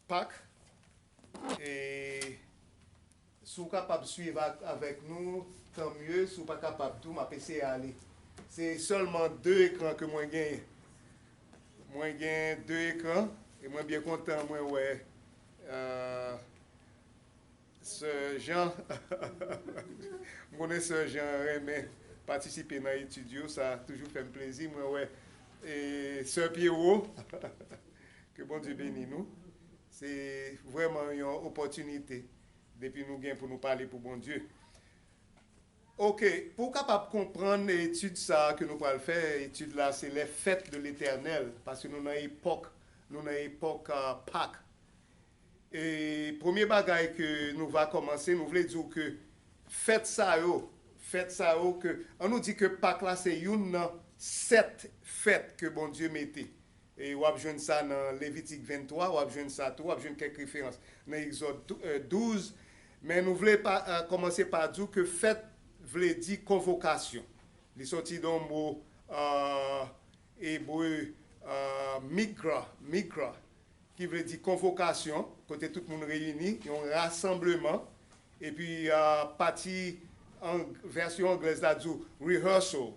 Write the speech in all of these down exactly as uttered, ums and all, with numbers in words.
Pak. E si w kapab swiv ak, avèk nou, tan mye. Si w pa kapab tou, m ap eseye ale. Se sèlman de ekran ke mwen genyen. Mwen gen de ekran, e mwen byen kontan mwen wè, euh, Sè Jean. M konnen Sè Jean renmen patisipe nan etid yo, sa toujou fè m plezi. Mwen wè, e, Sè Pierrot, ke Bondye beni nou. Se vrèman yon opòtinite depi nou gen pou nou pale pou Bondye. Ok, pou w kapab konprann etid sa a ke nou pral fè, etid la se les fêtes de l'Éternel, paske nou nan epòk, nou nan epòk, ah, Pak. E premye bagay ke nou va kòmanse, nou vle di w ke fèt sa yo, fèt sa yo ke, an nou di ke Pak la se youn nan sèt fèt ke Bondye mete. E w ap jwenn sa nan Levitik venntwa, w ap jwenn sa tou, w ap jwenn kèk referans nan Egzòd tou, euh, douz. Men nou vle pa, euh, kòmanse pa di w ke fèt vle di konvokasyon. Li sòti de yon mo, euh, ebre, euh, mikra, mikra, ki vle di konvokasyon, kote tout moun reyini, yon rasanbleman. Epi, euh, pati an, vèsyon anglèz la di w rehearsal.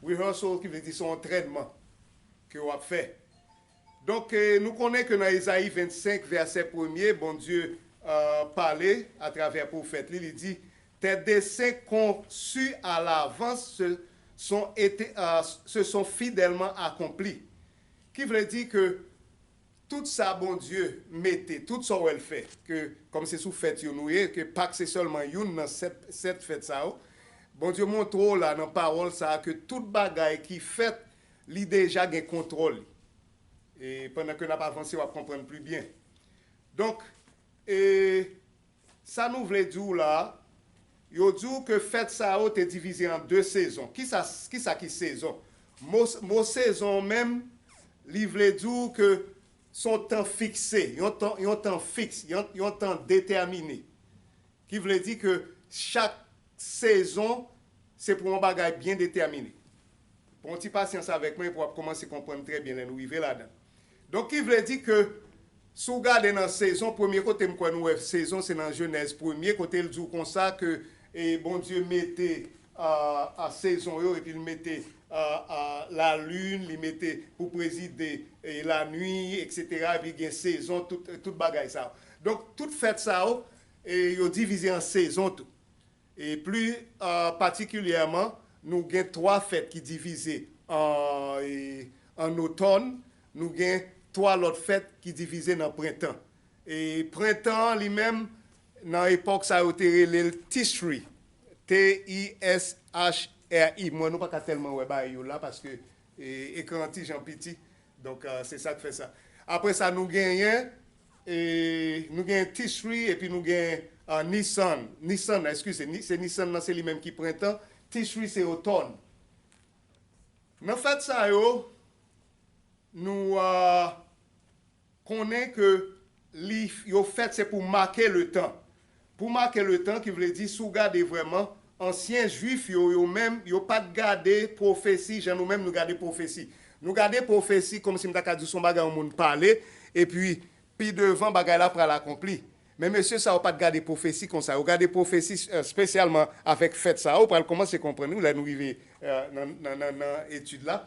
Rehearsal ki vle di se yon antrènman ke w ap fè. Donk, eh, nou konnen ke nan Ezayi vennsenk, vèsè premye, Bondye, euh, pale atravè pwofèt li, li di, Tes desseins conçus à l'avance se sont, été, euh, se sont fidèlement accomplis. Ki vle di ke tout sa Bondye mete, tout sa w wè l fè, ke kòm se sou fèt yo nou ye, ke Pak se sèlman youn nan sèt, sèt fèt sa yo, Bondye montre w la nan pawòl sa a ke tout bagay ki fèt, li deja gen kontwòl li. E pandan ke n ap avanse, w ap konprann pli byen. Donk, e, sa nou vle di w la, yo di w ke fèt sa yo te divize an de sezon. Kisa, kisa ki sezon? Mo, mo sezon menm, li vle di w ke se yon tan fikse, yon tan, yon tan fiks, yon, yon tan detèmine. Ki vle di ke chak sezon, se pou yon bagay byen detèmine. Pran yon ti pasyans avèk mwen pou w ap kòmanse konprann trè byen lè nou rive ladan. Donk, ki vle di ke, si w gade nan sezon, premye kote m kwè nou wè sezon, se nan Jenèz premye, kote l di w konsa ke, e, Bondye mete, a, a, sezon yo, epi l mete, a, a, lalin, li mete pou prezide, e, lanwi, etsetera, epi gen sezon, tout, tout bagay sa yo. Donk, tout fèt sa yo, e, yo divize an sezon tou. E pli, euh, patikilyèman, nou gen twa fèt ki divize an, e, an otòn, nou gen twa lòt fèt ki divize nan prentan. E prentan an li menm, nan epòk sa yo te rele l Tishri, T I S H R I. Mwen, nou pa ka tèlman wè bagay yo la, paske, e, ekran an ti jan piti. Donk, euh, se sa k fè sa. Apre sa, nou genyen, e, nou genyen Tishri, epi nou genyen, euh, Nisan. Nisan, eskize, Ni-, se Nisan nan, se li menm ki prentan. Tishri se otòn. Nan fèt sa yo, nou, euh, konnen ke li, yo fèt se pou make letan. Pou make letan, ki vle di, si w gade vrèman, ansyen Jwif yo, yo menm, yo pa t gade pwofesi jan nou menm nou gade pwofesi. Nou gade pwofesi kòmsi m ta ka di w se yon bagay yon moun pale, epi pi devan bagay la pral akonpli. Men mesye sa yo pa t gade pwofesi konsa. Yo gade pwofesi, eh, espesyalman avèk fèt sa yo, ou pral kòmanse konprann wi lè nou rive, eh, nan, nan, nan, nan etid la.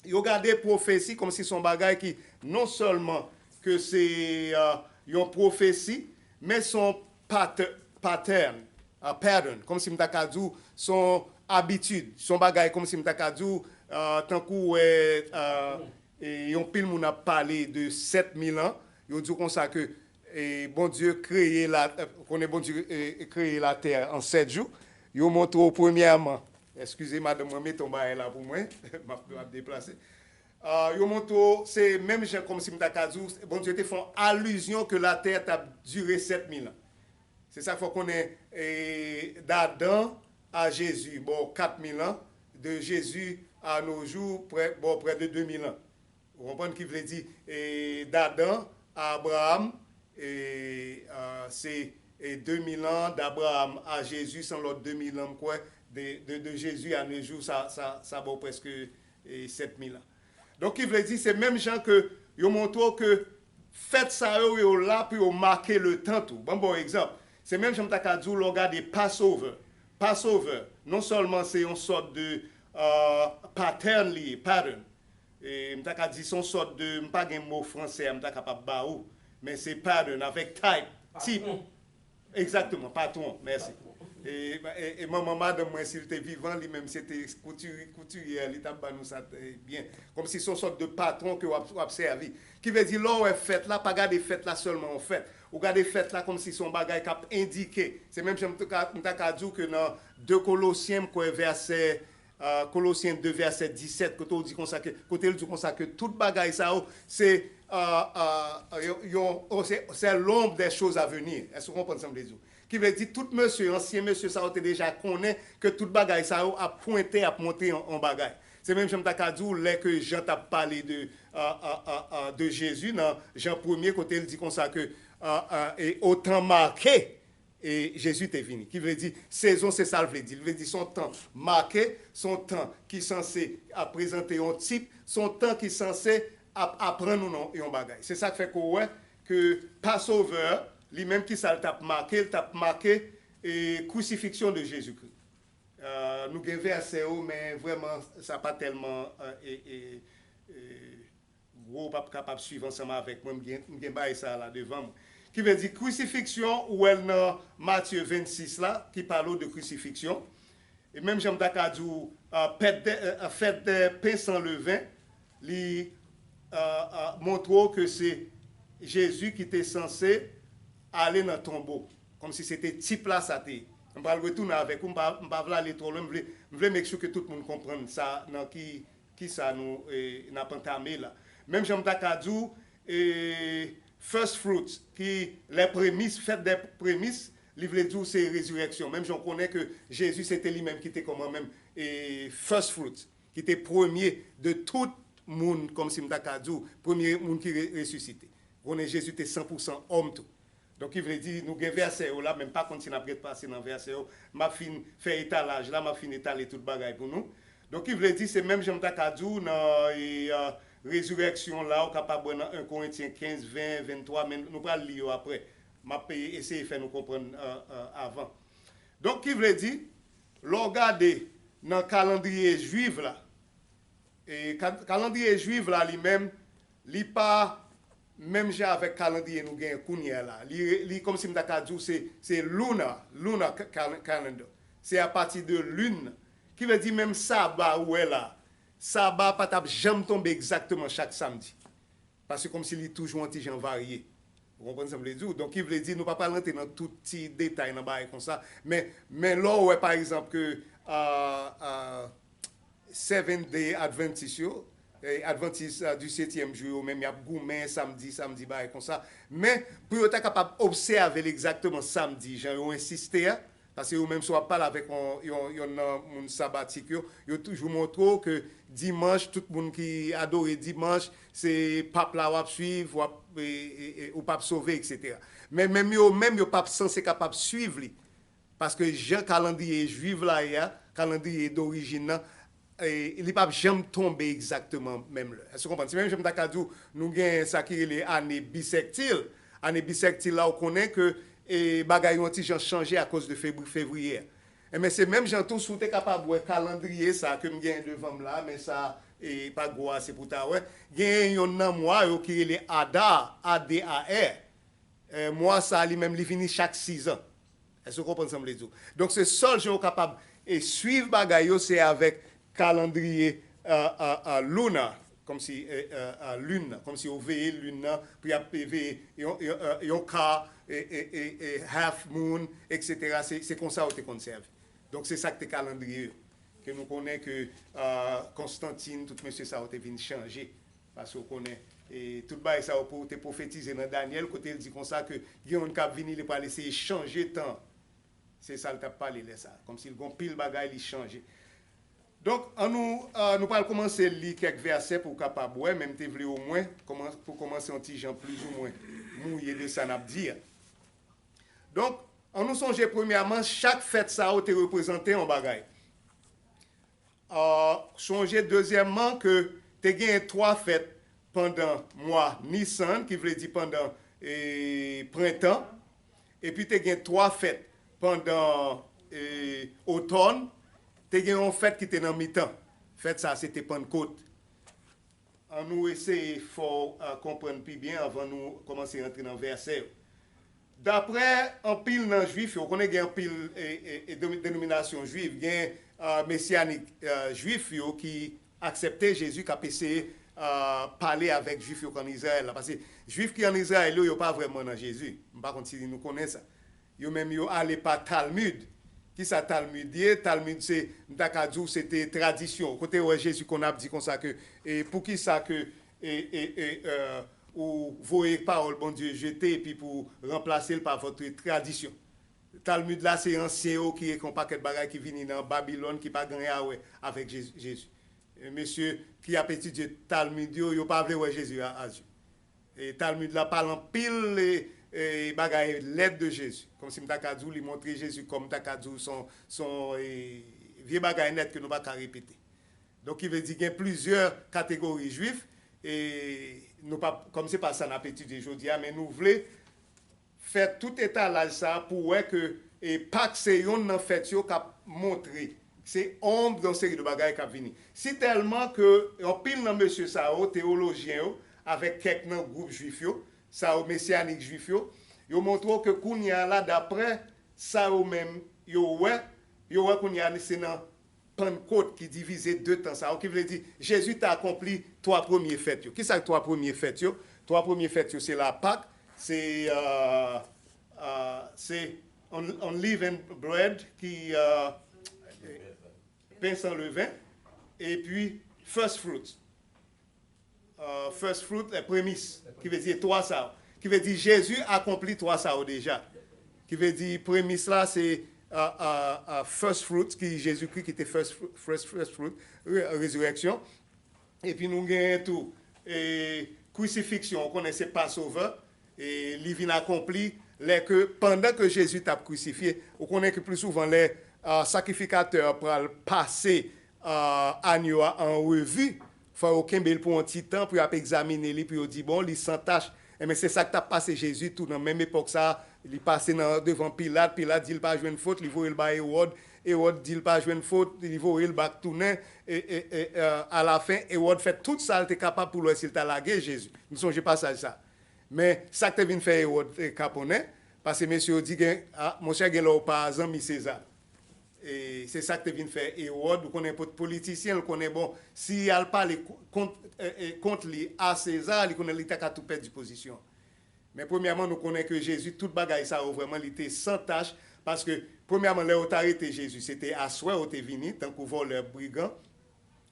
Yo gade pwofesi kòmsi se yon bagay ki non sèlman ke se, eh, yon pwofesi, men se yon pat-, pattern, eh, pattern, kòmsi m ta ka di w, se yon abitid, se yon bagay kòmsi m ta ka di w, eh, tankou w wè, eh, e yon pil moun ap pale de sèt mil an, yo di w konsa ke, e, Bondye kreye la, konnen Bondye, e, kreye latè an sèt jou. Yo montre w premyèman, eskize madanm mwen, mete yon bagay la pou mwen, m ap, m ap deplase. Ah, yo montre w, se menm jan kòmsi m ta ka di w, Bondye te fè yon alizyon ke latè t ap dire sèt mil an. Se sa k fè w konnen, e, d'Adam à Jésus, bon, quatre mille ans, de Jésus à nos jours, près, bon, près de deux mille ans. Ou konprann ki vle di, e, d'Adam à Abraham, e, a, se, e, deux mille ans, d'Abraham à Jésus, se yon lòt deux mille ans, m kwè, de, de, de Jésus à nos jours, sa, sa, sa ba w prèske, e, sept mille ans. Donk, ki vle di, se menm jan ke yo montre w ke Fèt sa yo, yo la pou yo make le tan tou. Ban m ba w egzanp. Se menm jan m ta ka di w lè w gade Passover. Passover, non sèlman se yon sòt de euh, pattern li ye, pattern. E m ta ka di se yon sòt de, m pa gen mo franse a m ta kapab ba ou, men se pattern avèk type, tip. Egzakteman, patwon, mèsi. E, e, e manman madanm mwen, si l te vivan, li menm se te koutiri, koutiryè, li t ap ba nou sa byen. Kòmsi se yon sòt de patwon ke w ap, w ap sèvi. Ki vle di, lè w wè fèt la, pa gade fèt la sèlman yon fèt. Ou gade fèt la kòmsi se yon bagay k ap endike. Se menm jan m ta ka, m ta ka di w ke nan de Kolosyen, m kwè vèsè, euh, Kolosyen de vèsè disèt, kote w di konsa ke, kote l di konsa ke tout bagay sa yo, se euh, euh, yon, yon, oh, c'est, c'est l'ombre des choses à venir. Èske w konprann sa m vle di w? Ki vle di tout mesye, ansyen mesye sa yo te deja konnen ke tout bagay sa yo ap pwente, ap montre yon, yon bagay. Se menm jan m ta ka di w lè ke Jan t ap pale de, euh, euh, euh, euh, de Jezi nan Jan premye kote l di konsa ke euh, euh, e o tan make e Jezi te vini. Ki vle di, sezon se sa l vle di. L vle di se yon tan make, se yon tan ki sanse ap prezante yon tip, se yon tan ki sanse ap aprann ou nan yon bagay. Se sa k fè ke w wè ke Passover, li menm ki sa l t ap make, l t ap make e, krisifiksyon de Jezikri. Euh, nou gen vèsè yo, men vrèman, sa pa tèlman euh, e, e, e, gwo, w p ap kapab swiv ansanm avèk mwen, m gen, m gen bagay sa a la devan mwen. Ki vle di, krisifiksyon, ou wè l nan Matye vennsis la, ki pale w de krisifiksyon. E menm jan m ta ka di w, euh, pèt de, euh, fèt de pen san leven, li euh, euh, montre w ke se Jezi ki te sanse ale nan tonbo. Kòmsi se te tip la sa te ye. M pral retounen avèk ou, m pa, m pa vle ale twò lwen, m vle, m vle make sure ke tout moun konprann sa nan ki, ki sa nou, e, n ap antame la. Menm jan m ta ka di w, e, first fruits, ki les prémices, fête des prémices, li vle di w se rezirèksyon. Menm jan w konnen ke Jezi se te li menm ki te kòman menm, e, first fruits, ki te premye de tout moun, kòmsi m ta ka di w, premye moun ki re, resisite. Konnen Jezi te san pou san òm tou. Donk, ki vle di, nou gen vèsè yo la, men m pa konn si n ap ret pase nan vèsè yo. M ap fin fè etalaj la, m ap fin etale tout bagay pou nou. Donk, ki vle di, se menm jan m ta ka di w nan e, euh, rezirèksyon la, ou kapab wè nan en Korentyen kenz, ven, venntwa, men nou pral li yo apre. M ap e, eseye fè nou konprann euh, euh, avan. Donk, ki vle di, lè w gade nan kalandriye jwif la, e, ka, kalandriye jwif la li menm, li pa menm jan avèk kalandriye nou genyen kounye a la. Li, li kòmsi m ta ka di w se, se lunar, lunar ca-, cal-, calendar. Se apati de lin nan. Ki vle di menm saba ou wè la, saba pa t ap janm tonbe egzakteman chak samdi. Paske kòmsi li toujou yon ti jan varye. Ou konprann sa m vle di w? Donk, ki vle di, nou pa pral rantre nan tout ti detay nan bagay konsa. Men, men lè w wè, pa egzanp, ke euh, euh, Seventh Day Adventist yo, eh, Adventist euh, du septième jour yo menm, y ap goumen samdi, samdi, bagay konsa. Men, pou yo ta kapab obsève l egzakteman samdi, jan yo ensiste a, paske yo menm, si w ap pale avèk yon, yon, yonn nan moun sabatik yo, yo toujou montre w ke dimanch, tout moun ki adore dimanch, se pap la w ap swiv, w ap, e, e, e, ou p ap sove, etsetera. Men menm yo menm, yo p ap sanse kapab swiv li. Paske jan kalandriye jwif la ye a, kalandriye dorijin nan, e, li p ap janm tonbe egzakteman menm lè. Èske w konprann? Se menm jan m ta ka di w, nou gen sa ki rele ane bisèktil. Ane bisèktil la, ou konnen ke e, bagay yo yon ti jan chanje akoz de fevri-, fevriye a. Enben, se menm jan tou, si w te kapab wè kalandriye sa ke m genyen devan m la, men sa e, pa gwo ase pou w ta wè. Genyen yonn nan mwa yo ki rele Adar, A D A R. E, mwa sa a li menm, li vini chak sizan. Èske w konprann sa m vle di w? Donk, se sèl jan w kapab e, swiv bagay yo, se avèk kalandriye euh, euh, euh, lunar, kòmsi euh, euh, euh, lin nan, kòmsi yo veye lin nan, pou y ap veye yon, yon, euh, yon ka, e, e, e, e, half moon, etsetera. Se, se konsa yo te konn sèvi. Donk, se sa k te kalandriye yo. Ke nou konnen ke euh, Konstantin, tout mesye sa yo te vin chanje. Paske w konnen, e, tout bagay sa yo pou te pwofetize nan Danyèl, kote l di konsa ke gen youn k ap vini, li pral eseye chanje tan. Se sa l t ap pale lè sa a. Kòmsi l gon pil bagay, li chanje. Donk, an nou, euh, nou pral kòmanse li kèk vèsè pou w kapab wè, men m te vle omwen, kòman-, pou kòmanse yon ti jan plizoumwen mouye de sa n ap di a. Donk, an nou sonje premyèman, chak fèt sa yo te reprezante yon bagay. Euh, sonje dezyèmman ke te genyen twa fèt pandan mwa Nisan, ki vle di pandan e, prentan, epi te gen twa fèt pandan e, otòn, te gen yon fèt ki te nan mitan. Fèt sa a se te Pannkot. An nou eseye fè w konprann pi byen anvan nou kòmanse rantre nan vèsè yo. Daprè anpil nan Jwif yo, ou konnen gen anpil e, e, e, denominasyon jwif, gen mesyanik jwif yo ki aksepte Jezi k ap eseye pale avèk Jwif yo k ann Izrayèl la. Paske Jwif ki ann Izrayèl yo, yo pa vrèman nan Jezi. M pa konn si nou konnen sa. Yo menm yo ale pa Talmud. Kisa Talmud ye? Talmud se, m ta ka di w, se te tradisyon. Kote w wè Jezi konn ap di konsa ke, e poukisa ke e, e, e, e, ou voye pawòl Bondye jete epi pou ranplase l pa votre tradition. Talmud la se ansyen yo ki ekri yon pakèt bagay ki vini nan Babilòn ki pa gen anyen a wè avèk Jezi. Mesye ki ap etidye Talmud yo, yo pa vle wè Jezi a, a zye. E Talmud la pale anpil e, e, bagay lèd de Jezi. Kòmsi m ta ka di w li montre Jezi kòm m ta ka di w son, son e, vye bagay nèt ke nou pa ka repete. Donk ki vle di gen plizyè kategori jwif e nou pa, kòm se pa sa n ap etidye jodi a, men nou vle fè tout etalaj sa a pou wè ke e Pak se yonn nan fèt yo k ap montre, se ombre yon seri de bagay k ap vini. Si tèlman ke anpil nan mesye sa yo, teyolojyen yo, avèk kèk nan gwoup jwif yo, sa yo mesyanik jwif yo, yo montre w ke kounye a la, daprè sa yo menm yo wè, yo wè kounye a se nan Pannkot ki divize de tan sa yo, ki vle di Jezi te akonpli twa premye fèt yo. Kisa k twa premye fèt yo? Twa premye fèt yo se Lapak, se euh, euh, se unleavened bread ki euh, pen san leven, epi first fruits. Euh, first fruit, les prémices, ki vle di twa sa yo. Ki vle di Jezi akonpli twa sa yo deja. Ki vle di premis la se euh, euh, euh, first fruit ki Jezikri ki te first, first, first fruit, re- rezireksyon. Epi nou genyen tou e, krisifiksyon, ou konnen se Passover, e li vin akonpli lè ke, pandan ke Jezi t ap krisifye, ou konnen ke pli souvan lè euh, sakrifikatè a pral pase euh, anyo a an revi, fò yo kenbe l pou yon ti tan pou y ap egzamine li, pou yo di, bon, li san tach. Enben, se sa k t ap pase Jezi tou nan menm epòk sa a. Li pase nan devan Pilat, Pilat di l pa jwenn fot, li voye l bay Ewòd, Ewòd di l pa jwenn fot, li voye l bak tounen, e, e, e, e, alafen, Ewòd fè tout sa l te kapab pou l wè si l ta lage Jezi. Nou sonje pasaj sa. Men, sa k te vin fè Ewòd te kaponnen, paske mesye yo di gen, a, monchè, gen lè w pa zanmi Seza. E se sa k te vin fè Ewòd, ou konnen, pot politisyen, l konnen, bon, si y al pale kont, e, e, kont li a Seza, li konnen li ta ka tou pèdi pozisyon. Men premyèman, nou konnen ke Jezi, tout bagay sa yo, vrèman, li te san tach, paske, premyèman, lè yo t arete Jezi, se te aswè yo te vini, tankou vòlè, brigan.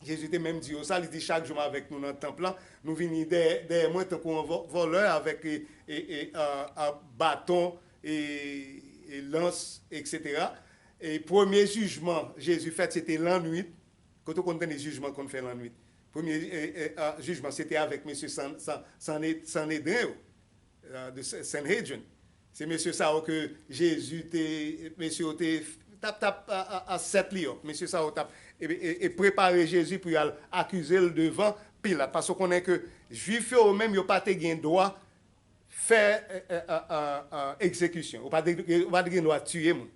Jezi te menm di yo sa, li di, chak jou m avèk nou nan tanp lan, nou vini dèyè, dèyè mwen tankou yon vò- vòlè avèk e, e, e, a, a, baton e, e lans, etsetera. E premye jijman Jezi fèt, se te lannwit. Kote w konn tande jijman konn fè lannwit? Premye e, e, a, jijman, se te avèk mesye San, San, Sanedren yo, euh, de Sanhedrin. Se mesye sa yo ke Jezi te, mesye yo te t ap, t ap a, a, a sèt li yo. Mesye sa yo t ap e, e, e prepare Jezi pou y al akize l devan Pilat. Paske w konnen ke Jwif yo, yo menm, yo pa te gen dwa fè e, e, a, a, a, egzekisyon. Ou pa te, ou pa te gen dwa tiye moun.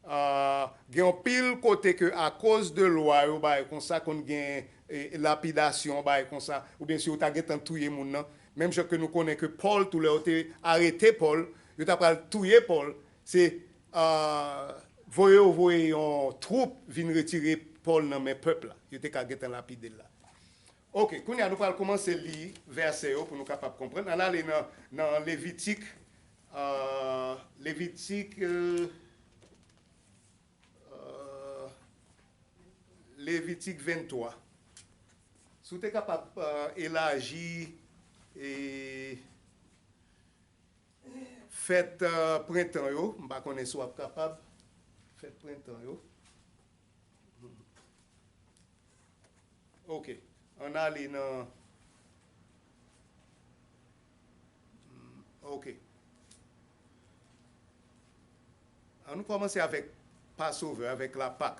Ah, gen anpil kote ke akoz de lwa yo bagay konsa, konn gen e, lapidasyon bagay konsa, oubyen si yo ta gentan touye moun nan. Menm jan ke nou konnen ke Pòl, tou lè yo te arete Pòl, yo ta pral touye Pòl, se ah, voye yo voye yon twoup vin retire Pòl nan men pèp la. Yo te ka gentan lapide l la. Ok, kounye a nou pral kòmanse li vèsè yo pou nou kapab konprann. Ann ale nan, nan Levitik, euh, Levitik, euh, euh, Levitik venntwa. Si w te kapab euh, elaji e fèt euh, prentan yo, m pa konnen si w ap kapab fèt prentan yo. Ok. Ann ale nan. Ok. Ann nou kòmanse avèk Passover, avèk Lapak.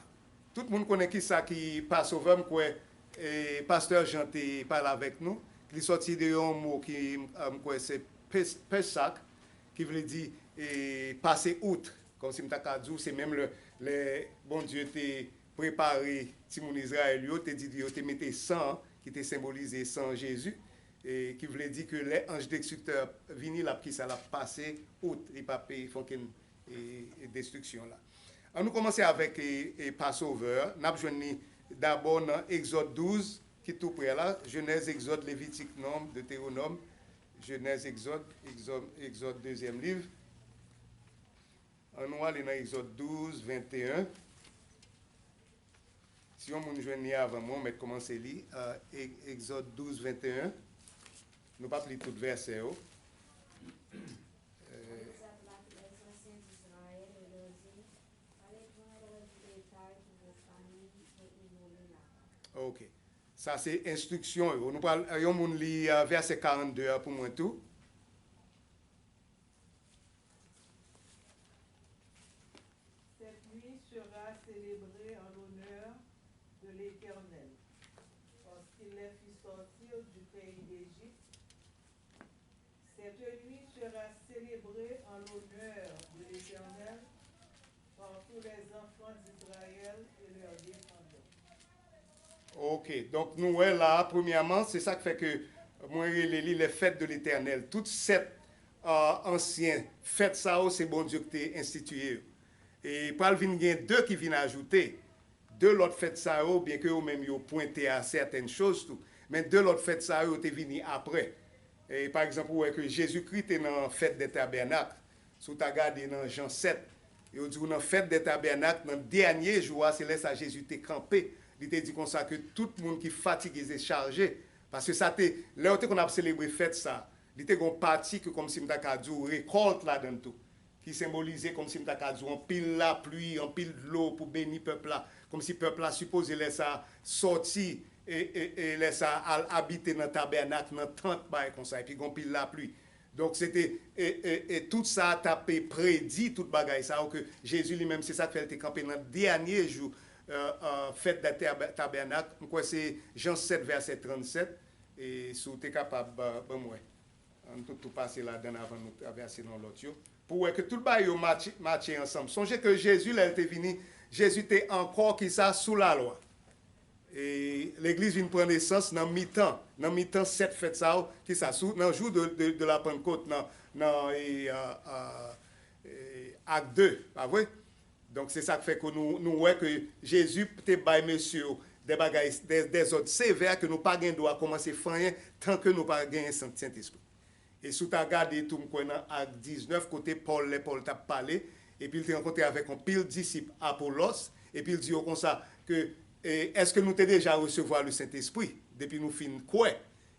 Tout moun konnen kisa ki Passover, m kwè e, pastè Jean te pale avèk nou. Li sòti de yon mo ki, m kwè se Pes- Pesach, ki vle di e, pase out. Kòmsi m ta ka di w, se menm lè, lè Bondye te prepare timoun Izrayèl yo, te di yo te mete san, ki te senbolize san Jezi, e ki vle di ke lè anj destriktè vini, l ap ki sa, l ap pase out, li p ap e, fè okenn e, e destriksyon la. An nou kòmanse avèk e, e Passover, n ap jwenn li dabò nan Egzòd douz, ki tou prè la, Jenèz, Egzòd, Levitik, Nonb, Detewonòm, Jenèz, Egzòd, Egzòd, Egzòd, dezyèm liv. An nou ale nan Egzòd douz, venteyen. Si yon moun jwenn li avan mwen, ou mèt kòmanse li. Ah, E- Egzòd douz, venteyen. Nou p ap li tout vèsè yo. Euh, Allez prendre du bétail pour vos familles et immolez la Pâque. Ok. Sa se enstriksyon yo. Nou pral, yon moun li ah, vèsè karannde a pou mwen tou. Cette nuit sera célébrée en l'honneur de l'Éternel, parce qu'il les fit sortir du pays d'Égypte. Cette nuit sera célébrée en l'honneur de l'Éternel par tous les enfants d'Israël et leurs descendants. Ok, donk nou wè la, premyèman, se sa k fè ke mwen rele li les fêtes de l'Éternel. Tout sèt euh, ansyen fèt sa yo, se Bondye ki te enstitiye yo. E pral vin gen de ki vin ajoute. De lòt fèt sa yo, byenke yo menm yo pwente a sètèn choz tou, men de lòt fèt sa yo te vini apre. E, pa egzanp, ou wè ke Jezikri te nan fèt dè tabènak. Si w ta gade nan Jan sèt, yo di w nan fèt dè tabènak, nan dènye jou a, se lè sa Jezi te kanpe. Li te di konsa ke tout moun ki fatige e chaje, paske sa te, lè yo te konn ap selebre fèt sa, li te gen yon pati ke kòmsi m ta ka di w rekòlt ladan l tou, ki senbolize kòmsi m ta ka di w anpil lapli, anpil dlo pou beni pèp la, kòmsi pèp la sipoze lè sa sòti e, e, e lè sa al abite nan tabènak, nan tant, bagay konsa, epi gen anpil lapli. Donk, se te, e, e, e tout sa t ap predi tout bagay sa yo ke Jezi li menm, se sa k fè l te kanpe nan dènye jou, euh, euh, fèt dè tab- tabènak. M kwè se Jan sèt, vèsè trannsèt. E si w te kapab, euh, ban m wè. Ann tout tou pase ladan l avan nou travèse nan lòt yo. Pou w wè ke tout bagay yo matche, matche ansanm. Sonje ke Jezi, lè l te vini, Jezi te ankò kisa? Sou lalwa. E legliz vin pran nesans nan mitan, nan mitan sèt fèt sa yo, kisa? Sou, nan jou de, de, de la Pannkot, nan, nan e, a, a, e, Ak de, pa vre? Donk, se sa k fè ke nou, nou wè ke Jezi te bay mesye yo de bagay, de, de zòd sevè ke nou pa gen dwa kòmanse fè anyen tan ke nou pa genyen Sen- Sentespri. E si w ta gade tou, m kwè nan Ak diznèf, kote Pòl, lè Pòl t ap pale, epi l te rankontre avèk yon pil disip Apolòs, epi l di yo konsa ke, e, èske nou te deja resevwa le Sentespri depi nou fin kwè?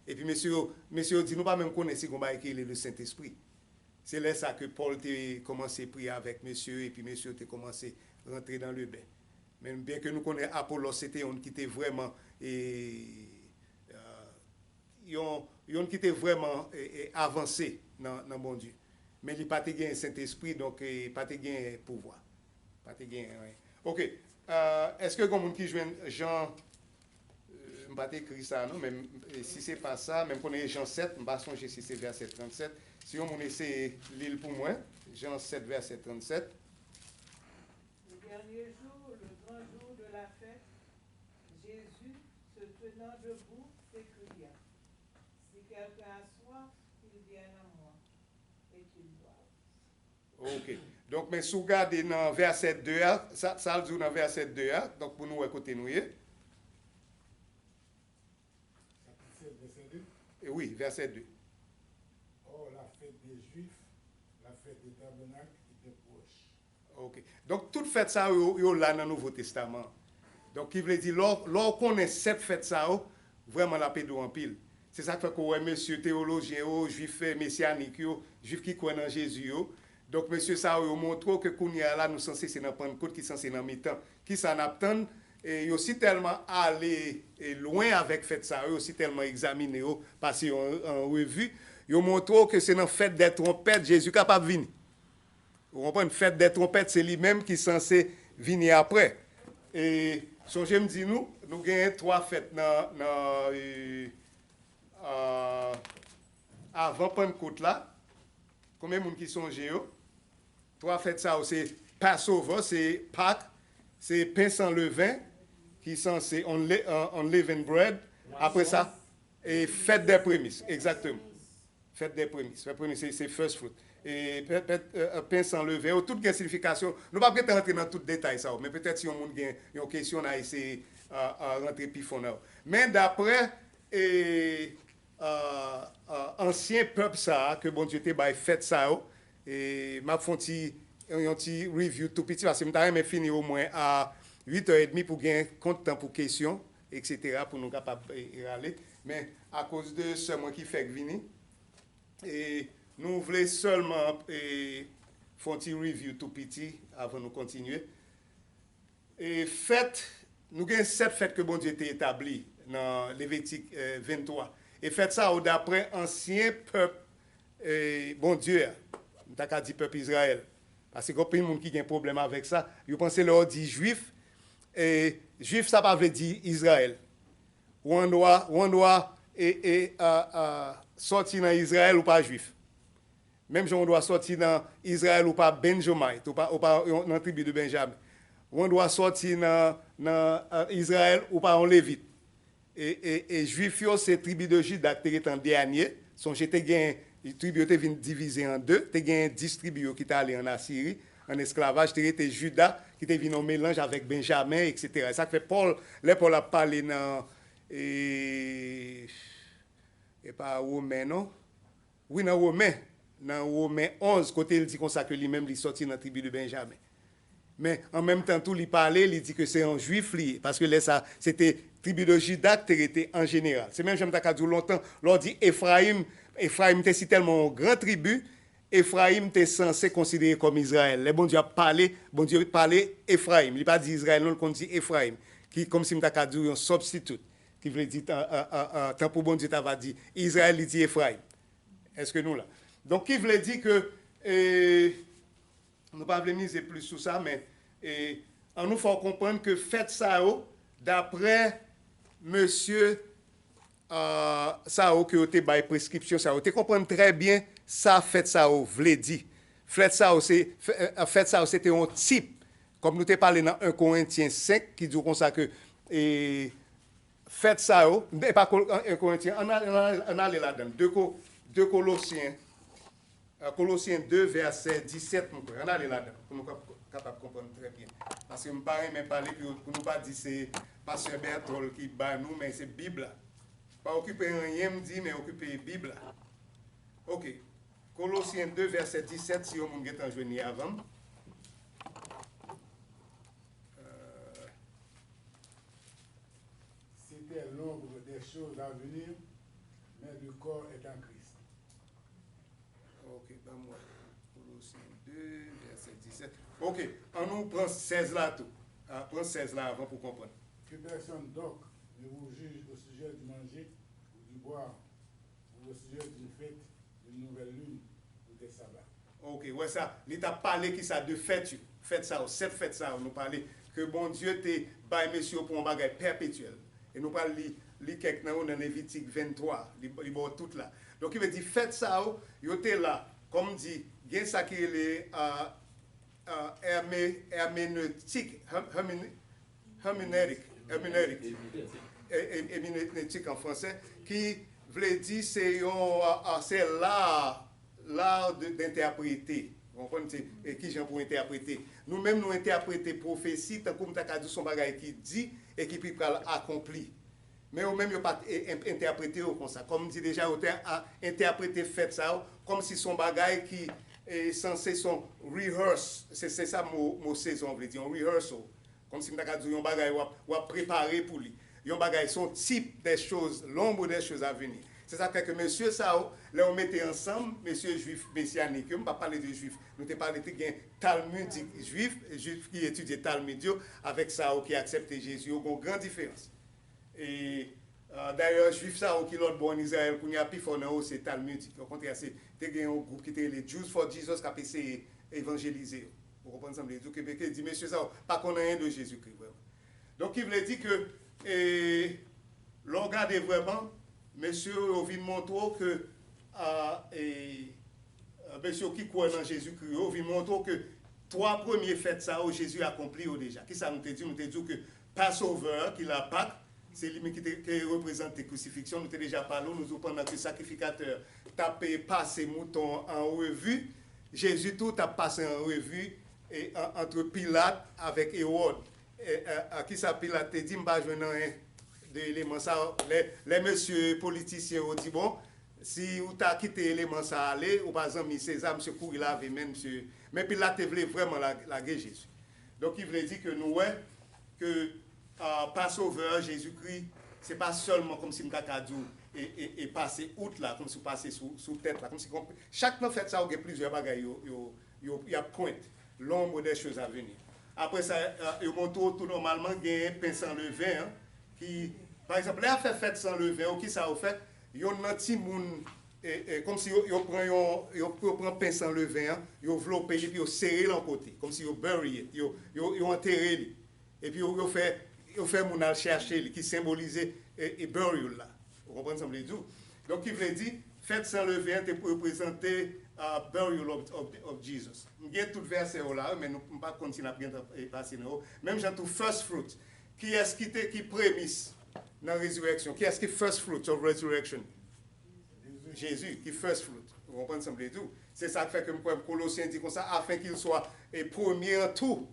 Epi mesye yo, mesye yo di, nou pa menm konnen si gon bagay ki rele le Sentespri. Se lè sa ke Pòl te kòmanse priye avèk mesye yo, epi mesye yo te kòmanse rantre nan lebè. Men byenke nou konnen Apolòs se te youn ki te vrèman, e, e, yon, youn ki te vrèman e, e, avanse nan, nan Bondye. Men li pa te gen Sentespri, donk e, pa te gen pouvwa. Pa te gen anyen. Ok. Euh, èske gen moun ki jwenn Jan, euh, m pa te ekri sa non, men m- e, si se pa sa, men m konnen Jan sèt, m pa sonje si se vèsè trannsèt. Si yon moun eseye li l pou mwen, Jan sèt, vèsè trannsèt. Le dernier jour, le grand jour de la fête, Jésus, se tenant debout, s'écria, si quelqu'un a soif, qu'il vienne à moi et qu'il boive. Ok. Donk, men si w gade nan vèsè de a, sa, sa l di w nan vèsè de a, donk pou nou wè kote nou ye. Chapitre sept, verset deux. E wi, vèsè de. Or, la fête des Juifs, la fête des tabernacles, était proche. Ok. Donk, tout fèt sa yo, yo la nan Nouvo Testaman. Donk, ki vle di, lè w, lè w konnen sèt fèt sa yo, vrèman, l ap ede w anpil. Se sa k fè ke w wè mesye teyolojyen yo, jwif, eh, mesyanik yo, jwif ki kwè nan Jezi yo. Donk, mesye sa yo, yo montre w ke kounye a la, nou sanse se nan Pannkot ki sanse nan mitan. Kisa n ap tann? E yo si tèlman ale, e, lwen avèk fèt sa yo, yo si tèlman egzamine yo, pase yo an, an revi, yo montre w ke se nan fèt dè twonpèt Jezi kapab vini. Ou konprann? Fèt dè twonpèt, se li menm ki sanse vini apre. E sonje m di nou, nou genyen twa fèt nan, nan, e, euh, avan Pannkot la. Konbyen moun ki sonje yo? Twa fèt sa yo, se Passover, se Pak, se pen san leven, ki sanse unle- euh, unleavened bread. Apre sa, e fèt dè premis, egzakteman. Fèt dè premis. Fèt premis, se, se first fruit. E pèt, pèt, euh, pen san leven, yo tout gen siyifikasyon. Nou p ap gentan rantre nan tout detay sa yo, men petèt si yon moun gen yon kesyon, n a eseye, euh, euh, rantre pi fon nan yo. Men daprè, e, euh, euh, ansyen pèp sa a ke Bondye te bay fèt sa yo, e m ap fè yon ti, yon ti review tou piti, paske m ta renmen fini omwen a uit è edmi pou gen kont tan pou kesyon, etsetera, pou nou kapab, e, e, rale. Men, akoz de sè mwen ki fèk vini, e nou vle sèlman, e, fè yon ti review tou piti avan nou kontinye. E fèt, nou gen sèt fèt ke Bondye te etabli nan Levitik, e, venntwa. E fèt sa yo daprè ansyen pèp, e, Bondye a. M ta ka di pèp Izrayèl. Paske gen anpil moun ki gen pwoblèm avèk sa. Yo panse lè yo di Jwif, e, Jwif sa pa vle di Izrayèl. Ou andwa, ou andwa, e, e, a, a, sòti nan Izrayèl, ou pa Jwif. Menm jan ou dwa sòti nan Izrayèl, ou pa Benjamite, ou pa, ou pa yon, nan tribi de Benjamen. Ou andwa sòti nan, nan, e, Izrayèl, ou pa yon Levit. E, e, e Jwif yo, se tribi de Jida ki te rete an dènye. Sonje te gen, tribi yo te vin divize an de. Te gen dis tribi yo ki te ale an Asiri, an esklavaj. Te rete Jida, ki te vin yon melanj avèk Benjamen, etsetera. E sa k fè Pòl, lè Pòl ap pale nan, e, e pa Women, non? Wi, nan Women, nan Women onz, kote l di konsa ke li menm li sòti nan tribi de Benjamen. Men, an menm tan tou, li pale, li di ke se yon Jwif li ye, paske lè sa, se te tribi de Jida ki te rete an jeneral. Se menm jan m ta ka di w lontan, lè w di Efrayim, Efrayim te sitèlman yon gran tribi, Efrayim te sanse konsidere kòm Izrayèl. Lè Bondye ap pale, Bondye pale Efrayim. Li pa di Izrayèl, non, li konn di Efrayim, ki kòmsi m ta ka di w yon substitute, ki vle di, a, a, a, a, tankou Bondye ta va di Izrayèl, li di Efrayim. Èske nou la? Donk, ki vle di ke, e, nou pa vle mize plis sou sa, men, e, ann nou fè w konprann ke fèt sa yo, daprè mesye, a, sa yo ke yo te bay preskripsyon sa yo, te konprann trè byen sa fèt sa yo vle di. Fèt sa yo se, fè-, e, fèt sa yo se te yon tip, kòm nou te pale nan en Korentyen senk, ki di w konsa ke, e, fèt sa yo, e pa Kol-, en Korentyen, ann ale, ann ale, ann ale ladan l. De Ko-, de Kolosyen, e, Kolosyen de, vèsè disèt, m kwè. Ann ale ladan l, pou nou kap-, kapab konprann trè byen. Paske m pa renmen pale, pou, pou nou pa di se pastè Berthold ki ba nou, men se Bib la. Pa okipe anyen m di, men okipe Bib la. Oke. Kolosyen de, vèsè disèt, si yon moun gentan jwenn li avan m. Euh, C'était l'ombre des choses à venir, mais le corps est en Christ. Ok, ban m wè. Kolosyen de, vèsè disèt. Ok, ann nou pran sèz la tou. Ah, pran sèz la avan pou konprann. Que personne donc ne vous juge au sujet du manger ou du boire, ou au sujet d'une fête, d'une nouvelle lune ou des sabbats. Ok, wè sa, li t ap pale kisa de fèt yo. Fèt sa yo, sèt fèt sa yo nou pale, ke Bondye te bay mesye yo pou yon bagay pèpetyèl. E nou pral li, li kèk nan yo nan Levitik venntwa, li, li ba w tout la. Donk, ki vle di fèt sa yo, yo te la, kòm di, gen sa ki rele, a, a, herme-, hermeneutik, hem-, hermene-, hermeneutik, hermeneutik, e, e, hermeneutik an fransè, ki vle di se yon, a, a, se la, l'art de, d'interpréter. Ou konprann, se, e, kijan pou entèprete. Nou menm, nou entèprete pwofesi tankou m ta ka di w se yon bagay ki di e ki pi pral akonpli. Men yo menm, yo pa t, e, en-, entèprete yo konsa. Kòm m di deja, yo te a, entèprete fèt sa yo kòmsi se yon bagay ki, e, sanse se yon rehearse. Se, se sa mo, mo sezon vle di, yon rehearsal. Kòmsi m ta ka di w yon bagay w ap, w ap prepare pou li. Yon bagay, se yon type des choses, l'ombre des choses à venir. Se sa k fè ke mesye sa yo, lè yo mete ansanm, mesye jwif mesyanik yo, m p ap pale de jwif, nou te pale, te gen talmidik jwif, jwif ki etidye Talmid yo, avèk sa yo ki aksepte Jezi yo, gen yon gran diferans. E, euh, dayè, jwif sa yo ki lòt bò ann Izrayèl, kounye a, pifò nan yo se talmidik. Okontrè, se, te gen yon gwoup ki te rele Jews for Jesus k ap eseye evanjelize yo. Ou konprann sa m vle di w? Ke, ke di mesye sa yo pa konn anyen de Jezikri, vrèman. Donk, ki vle di ke, e, lè w gade vrèman, Mesye yo vin montre w ke, a, e, e, mesye yo ki kwè nan Jezikri yo vin montre w ke twa premye fèt sa yo, Jezi akonpli yo deja. Kisa nou te di? Nou te di w ke Passover, ki la Pak, se li menm ki te, ki reprezante krisifiksyon. Nou te deja pale w, nou di w pandan ke sakrifikatè t ap, e, pase mouton an revi, Jezi tou t ap pase an revi, e, an, antre Pilat avèk Ewòd. E, e, e, kisa Pilat te di? M pa jwenn anyen de eleman sa yo. Lè, lè mesye politisyen yo di, bon, si ou ta kite eleman sa ale, ou pa zanmi Seza, misye kouri lave men misye. Men Pilat te vle vrèman la-, lage Jezi. Donk, ki vle di ke nou wè ke, a, Passover, Jezikri, se pa sèlman kòmsi m ta ka di w, e, e, e pase out la, kòmsi w pase sou, sou tèt la, kòmsi, kòm, chak nan fèt sa yo gen plizyè bagay yo, yo, yo, y ap pwent, l'ombre des choses à venir. Apre sa, a, yo montre w tou nòmalman gen pen san leven an, ki, pa egzanp, lè y ap fè fèt san leven yo, kisa yo fè? Yonn nan timoun, e, e, kòmsi yo, yo pran yon, yo, yo pran pen san leven an, yo vlope li, epi yo sere l yon kote, kòmsi yo bury it, yo, yo, yo antere li. Epi yo, yo fè, yo fè moun al chache li, ki senbolize, e, e burial la. Ou konprann sa m vle di w? Donk, ki vle di, fèt san leven an te reprezante, a, burial of, of, of Jesus. M gen tout vèsè yo la, men nou, m pa konn si n ap gen tan, e, pase nan yo. Menm jan tou, first fruit. Kiyès ki te, ki premis nan rezirèksyon? Kiyès ki first fruits of resurrection? Jezi, ki first fruit. Ou konprann sa m vle di w? Se sa k fè ke m kwè Kolosyen di konsa, afin qu'il soit, e, premier en tout.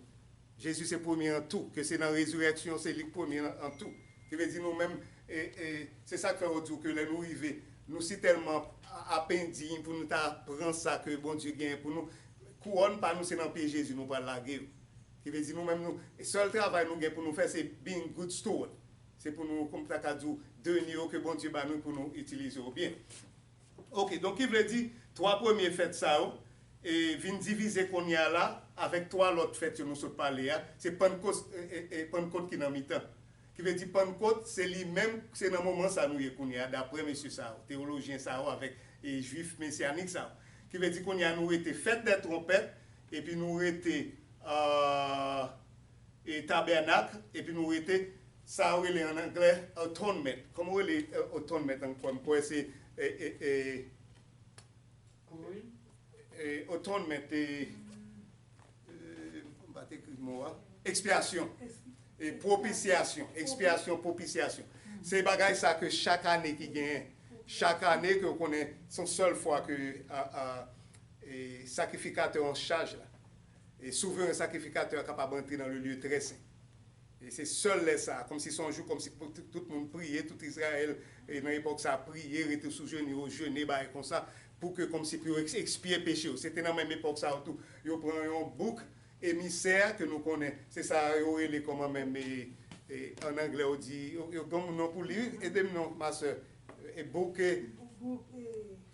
Jezi se premye an tou, ke se nan rezirèksyon, se li k premye an, an tou. Ki vle di nou menm, e, e, se sa k fè yo di w ke lè nou rive, nou si tèlman a-, apendiy pou nou ta pran sa ke Bondye genyen pou nou. Kouwòn pa nou, se nan pye Jezi nou pral lage yo. Ki vle di nou menm, nou, sèl travay nou gen pou nou fè, se being good steward. Se pou nou, kòm ta ka di w, deni yo ke Bondye ba nou pou nou itilize yo byen. Ok, donk ki vle di, twa premye fèt sa yo, e, vin divize kounye a la, avèk twa lòt fèt yo nou sot pale a, se Pannkot, e, e, e, Pannkot ki nan mitan. Ki vle di Pannkot, se li menm, se nan moman sa nou ye kounye a, daprè mesye sa yo, teyolojyen sa yo, avèk, e, Jwif mesyanik sa yo. Ki vle di kounye a nou rete fèt dè twonpèt, epi nou rete, a, e, tabènak, epi nou rete, sa yo rele an anglè atonement. Kòman w rele, e, atonement ankò? M kwè se, e, e, e, e, atonement, e, e, m pa t ekri mo a. Ekspyasyon. E, pwopisyasyon. Ekspyasyon, pwopisyasyon. Se bagay sa ke chak ane ki genyen. Chak ane ke w konnen, se yon sèl fwa ke, a, a, e, sakrifikatè an chaj la, e souveren sakrifikatè a kapab antre nan le lieu très saint. E se sèl lè sa a, kòmsi se yon jou, kòmsi pou tout, tout moun priye, tout Izrayèl, e nan epòk sa a, priye, rete sou jenou yo, jene, bagay konsa, pou ke, kòmsi pou yo eks-, ekspye peche yo. Se te nan menm epòk sa a tou, yo pran yon bouk emisè ke nou konnen, se sa yo rele kòman menm, e, e, an anglè, yo di, yo, yo gen yon non pou li, wi, ede m non, ma sè. E bouk, e, Bouk, e,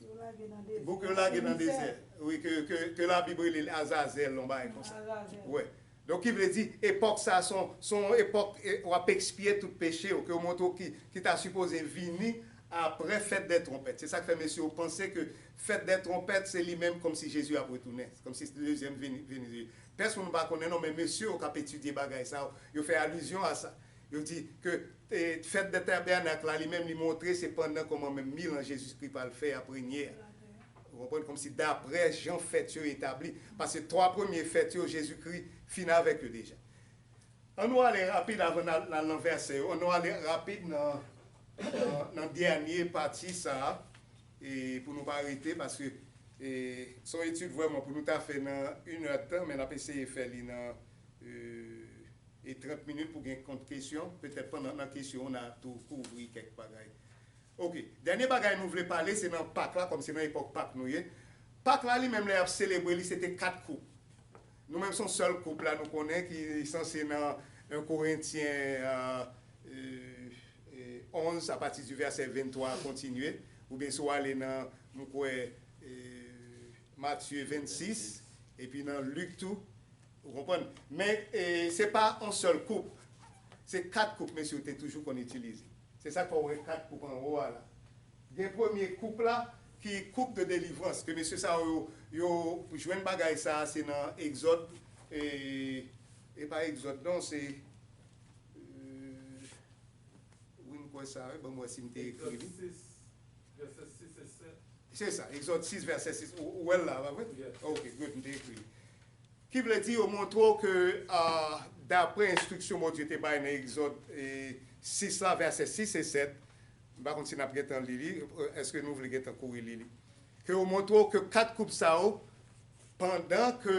yo lage nan dezè. Bouk yo lage nan dezè. Wi, ke, ke, ke Labib rele l Azazèl, yon bagay konsa. Azazèl. Wè. Donk, ki vle di, epòk sa, se yon, se yon epòk, e, w ap ekspye tout peche w, ke w montre w ki, ki ta sipoze vini aprè fèt dè twonpèt. Se sa k fè mesye yo panse ke fèt dè twonpèt, se li menm kòmsi Jezi ap retounen. Kòmsi se dezyèm veni, veni de Jezi. Pèsonn pa konnen non, men mesye yo k ap etidye bagay sa yo, yo fè alizyon a sa. Yo di ke, e, fèt dè tabènak la, li menm, li montre se pandan kòman menm mil an Jezikri pral fè ap renye a. Ou konprann? Kòmsi daprè jan fèt yo etabli. Paske twa premye fèt yo, Jezikri fin avèk yo deja. Ann nou ale rapid avan n al, n al nan vèsè yo. Ann nou ale rapid nan, nan, nan dènye pati sa a, e pou nou pa rete, paske, e, se yon etid vrèman pou nou ta fè nan inèdtan, men n ap eseye fè li nan, e, e trant minit pou gen kont kesyon. Petèt pandan nan kesyon, n a tou kouvri kèk bagay. Ok, dènye bagay nou vle pale, se nan Pak la, kòm se nan epòk Pak nou ye. Pak la, li menm, lè y ap selebre li, se te kat koup. Nou menm, se yon sèl koup la nou konnen ki sanse nan en Korentyen, e, e, e, onz, apati di vèsè vennntwa a kontinye, oubyen si w ale nan, m kwè, e, Matye vennsis, epi nan Lik tou, ou konprann? Men, e, se pa yon sèl koup. Se kat koup mesye yo te toujou konn itilize. Se sa k fè w wè kat koup anwo a la. Gen premye koup la, ki koup de delivrans, ke mesye sa yo, yo, yo jwenn bagay sa, se nan Egzòd, e, e pa Egzòd, non, se, e, wi, m kwè sa, wi, ban m wè si m te ekri li. Egzòd sis. Se sa, Egzòd sis, vèsè sis. Ou, ou wè l la, pa vre? Ok, good, m te ekri. Ki vle di, yo montre w ke, ah, dapre enstriksyon Bondye te bay nan Egzòd, e, sis la, vèsè sis e sèt, m pa konn si n ap gentan li li, èske nou vle gentan kouri li li? Ke yo montre w ke kat koup sa yo, pandan ke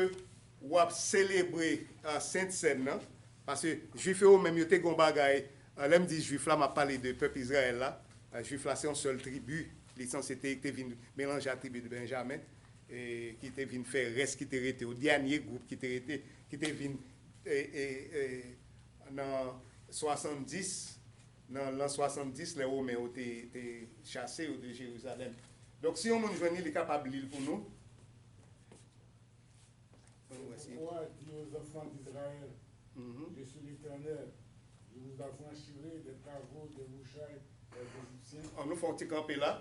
w ap selebre, ah, Sent Sèn nan, paske Jwif yo menm yo te gen yon bagay, ah, lè m di Jwif la, m ap pale de pèp Izrayèl la, ah, Jwif la se yon sèl tribi, li sanse te, te vin melanje a tribi de Benjamen, e ki te vin fè rès ki te rete, o dènye gwoup ki te rete, ki te vin, e, e, e, nan swasanndis, nan lan swasanndis, lè Women yo te, te chase yo de Jerizalèm. Donk, si yon moun jwenn li, li kapab li l pou nou. Ann wè si. Pourquoi dis aux enfants d'Israël, Mhm. Je suis l'Éternel, je vous affranchirai des travaux de bouchage des Égyptiens. Ann nou fè yon ti kanpe la.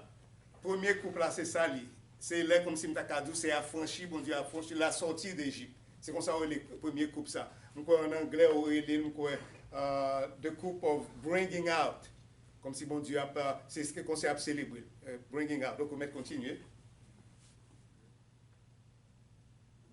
Premye koup la, se sa li. Se lè kòmsi m ta ka di w, se afranchi, Bondye afranchi, la sortie d'Égypte. Se konsa yo rele premye koup sa. M kwè an anglè, yo rele l, m kwè, uh, the coup of bringing out. Kòmsi Bondye ap, uh, se, se konsa y ap selebre l. Uh, bringing out. Donk, ou mèt kontinye.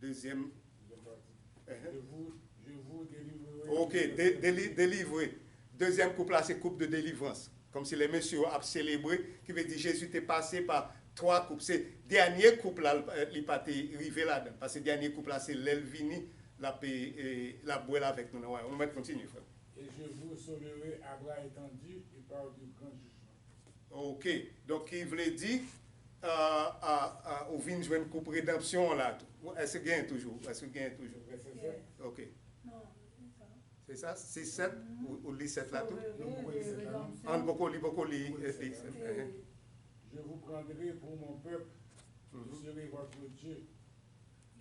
Dezyèm. Deuxième partie. Uh-huh. Je vous, je vous délivrerai Ok, de, deli, delivre. Dezyèm koup la, se koup de delivrans. Kòmsi lè mesye yo ap selebre, ki vle di Jezi te pase pa twa koup. Se dènye koup la, li pa te rive ladan l. Paske dènye koup la, se lè l vini, l ap, e, e, l ap bwè l avèk nou nan wayòm. Nou mèt kontinye, frè m. Et je vous sauverai à bras étendus et par de grands jugements. Ok. Donk, ki vle di, ah, ah, ah, ou vin jwenn koup redanpsyon an la tou. Èske gen toujou? Èske gen toujou? Vèsè sèt. Ok. Non, se sa. Se sa? Se sèt? Ou, ou li sèt la tou? Non, poko li sèt la, non. Ah, nou poko li, poko li, eh, li sèt. Eh, eh. Je vous prendrai pour mon peuple, je serai votre Dieu,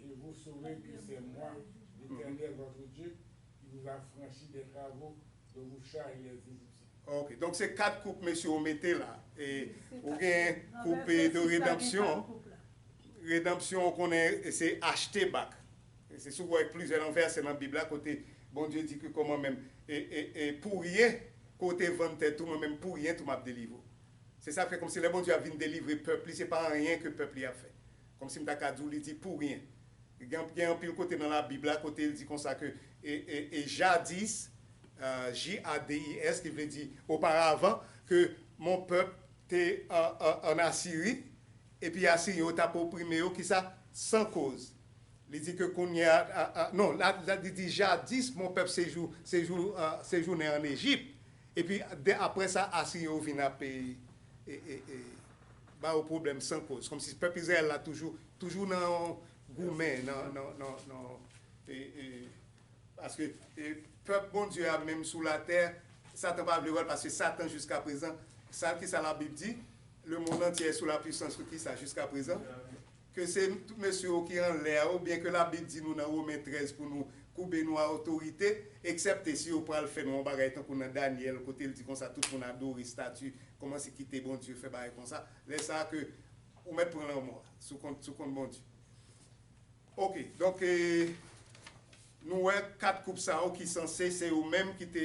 et vous saurez que c'est moi, l'Éternel, votre Dieu, qui vous affranchit des travaux de bouchage des Égyptiens. Ok, donk se kat koup mesye yo mete la. E ou gen koup de redanpsyon. Redanpsyon, ou konnen, se achte bak. E se sou wè plizyè nan vèsè nan Bib la kote Bondye di ke kòman menm, e, e, e pou ryen, ke w te vann tèt ou, mwen menm pou ryen tou m ap delivre w. Se sa k fè kòmsi lè Bondye ap vin delivre pèp li, se pa anyen ke pèp li ap fè. Kòmsi m ta ka di w, li di pou ryen. Gen, gen anpil kote nan Labib la, kote l di konsa ke, e, e, e jadis, euh, J A D I S, ki vle di oparavan, ke mon pèp te an, an, an Asiri, epi Asiryen yo t ap oprime yo, kisa? San koz. Li di ke kounye a, a, a, non, la, la, li di jadis, mon pèp sejou, sejou, euh, sejounen an Ejip. Epi, de, apre sa, Asiryen yo vin ap, e, e, e, e, ba yo pwoblèm san koz. Kòmsi pèp Izrayèl la toujou, toujou nan yon goumen, nan, nan, nan, nan, e, e, paske, e, pèp Bondye a menm sou latè, Satan pa vle wè l, paske Satan jiska prezan, sa, kisa Labib di? Le monde entier est sous la puissance de kisa jiska prezan? Ke se tout mesye yo ki anlè a, oubyen ke Labib di nou nan Women trèz pou nou koube nou a otorite, eksèpte si yo pral fè nou yon bagay tankou nan Danyèl, kote l di konsa tout moun adore estati, kòmanse kite Bondye, fè bagay konsa. Lè sa a ke ou mèt pran lanmò a, sou kont, sou kont Bondye. Ok, donk, e, nou wè kat koup sa yo ki sanse, se yo menm ki te,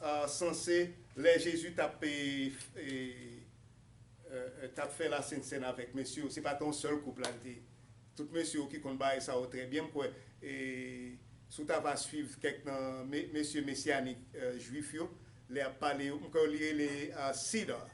ah, sanse, lè Jezi t ap, e, e, e, e, t ap fè Lasent Sèn avèk mesye yo. Se pa t yon sèl koup la, l te. Tout mesye yo ki konn bagay sa yo trè byen, m kwè, e, si w ta va swiv kèk nan me-, mesye mesyanik, e, jwif yo, lè y ap pale yo, m kwè li rele, a, Sidar.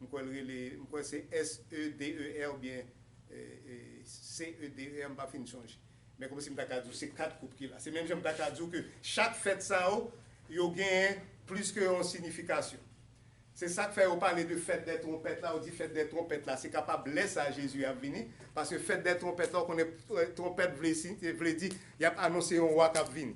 M kwè l rele, m kwè se S E D E R oubyen, e, e, C E D E R, m pa fin sonje. Men kòmsi m ta ka di w, se kat koup ki la. Se menm jan m ta ka di w ke chak fèt sa yo, yo genyen plis ke yon siyifikasyon. Se sa k fè yo pale de fèt dè twonpèt la, yo di fèt dè twonpèt la, se kapab lè sa a Jezi ap vini, paske fèt dè twonpèt la, ou konnen, e, twonpèt vle si, vle di y ap anonse yon wa k ap vini.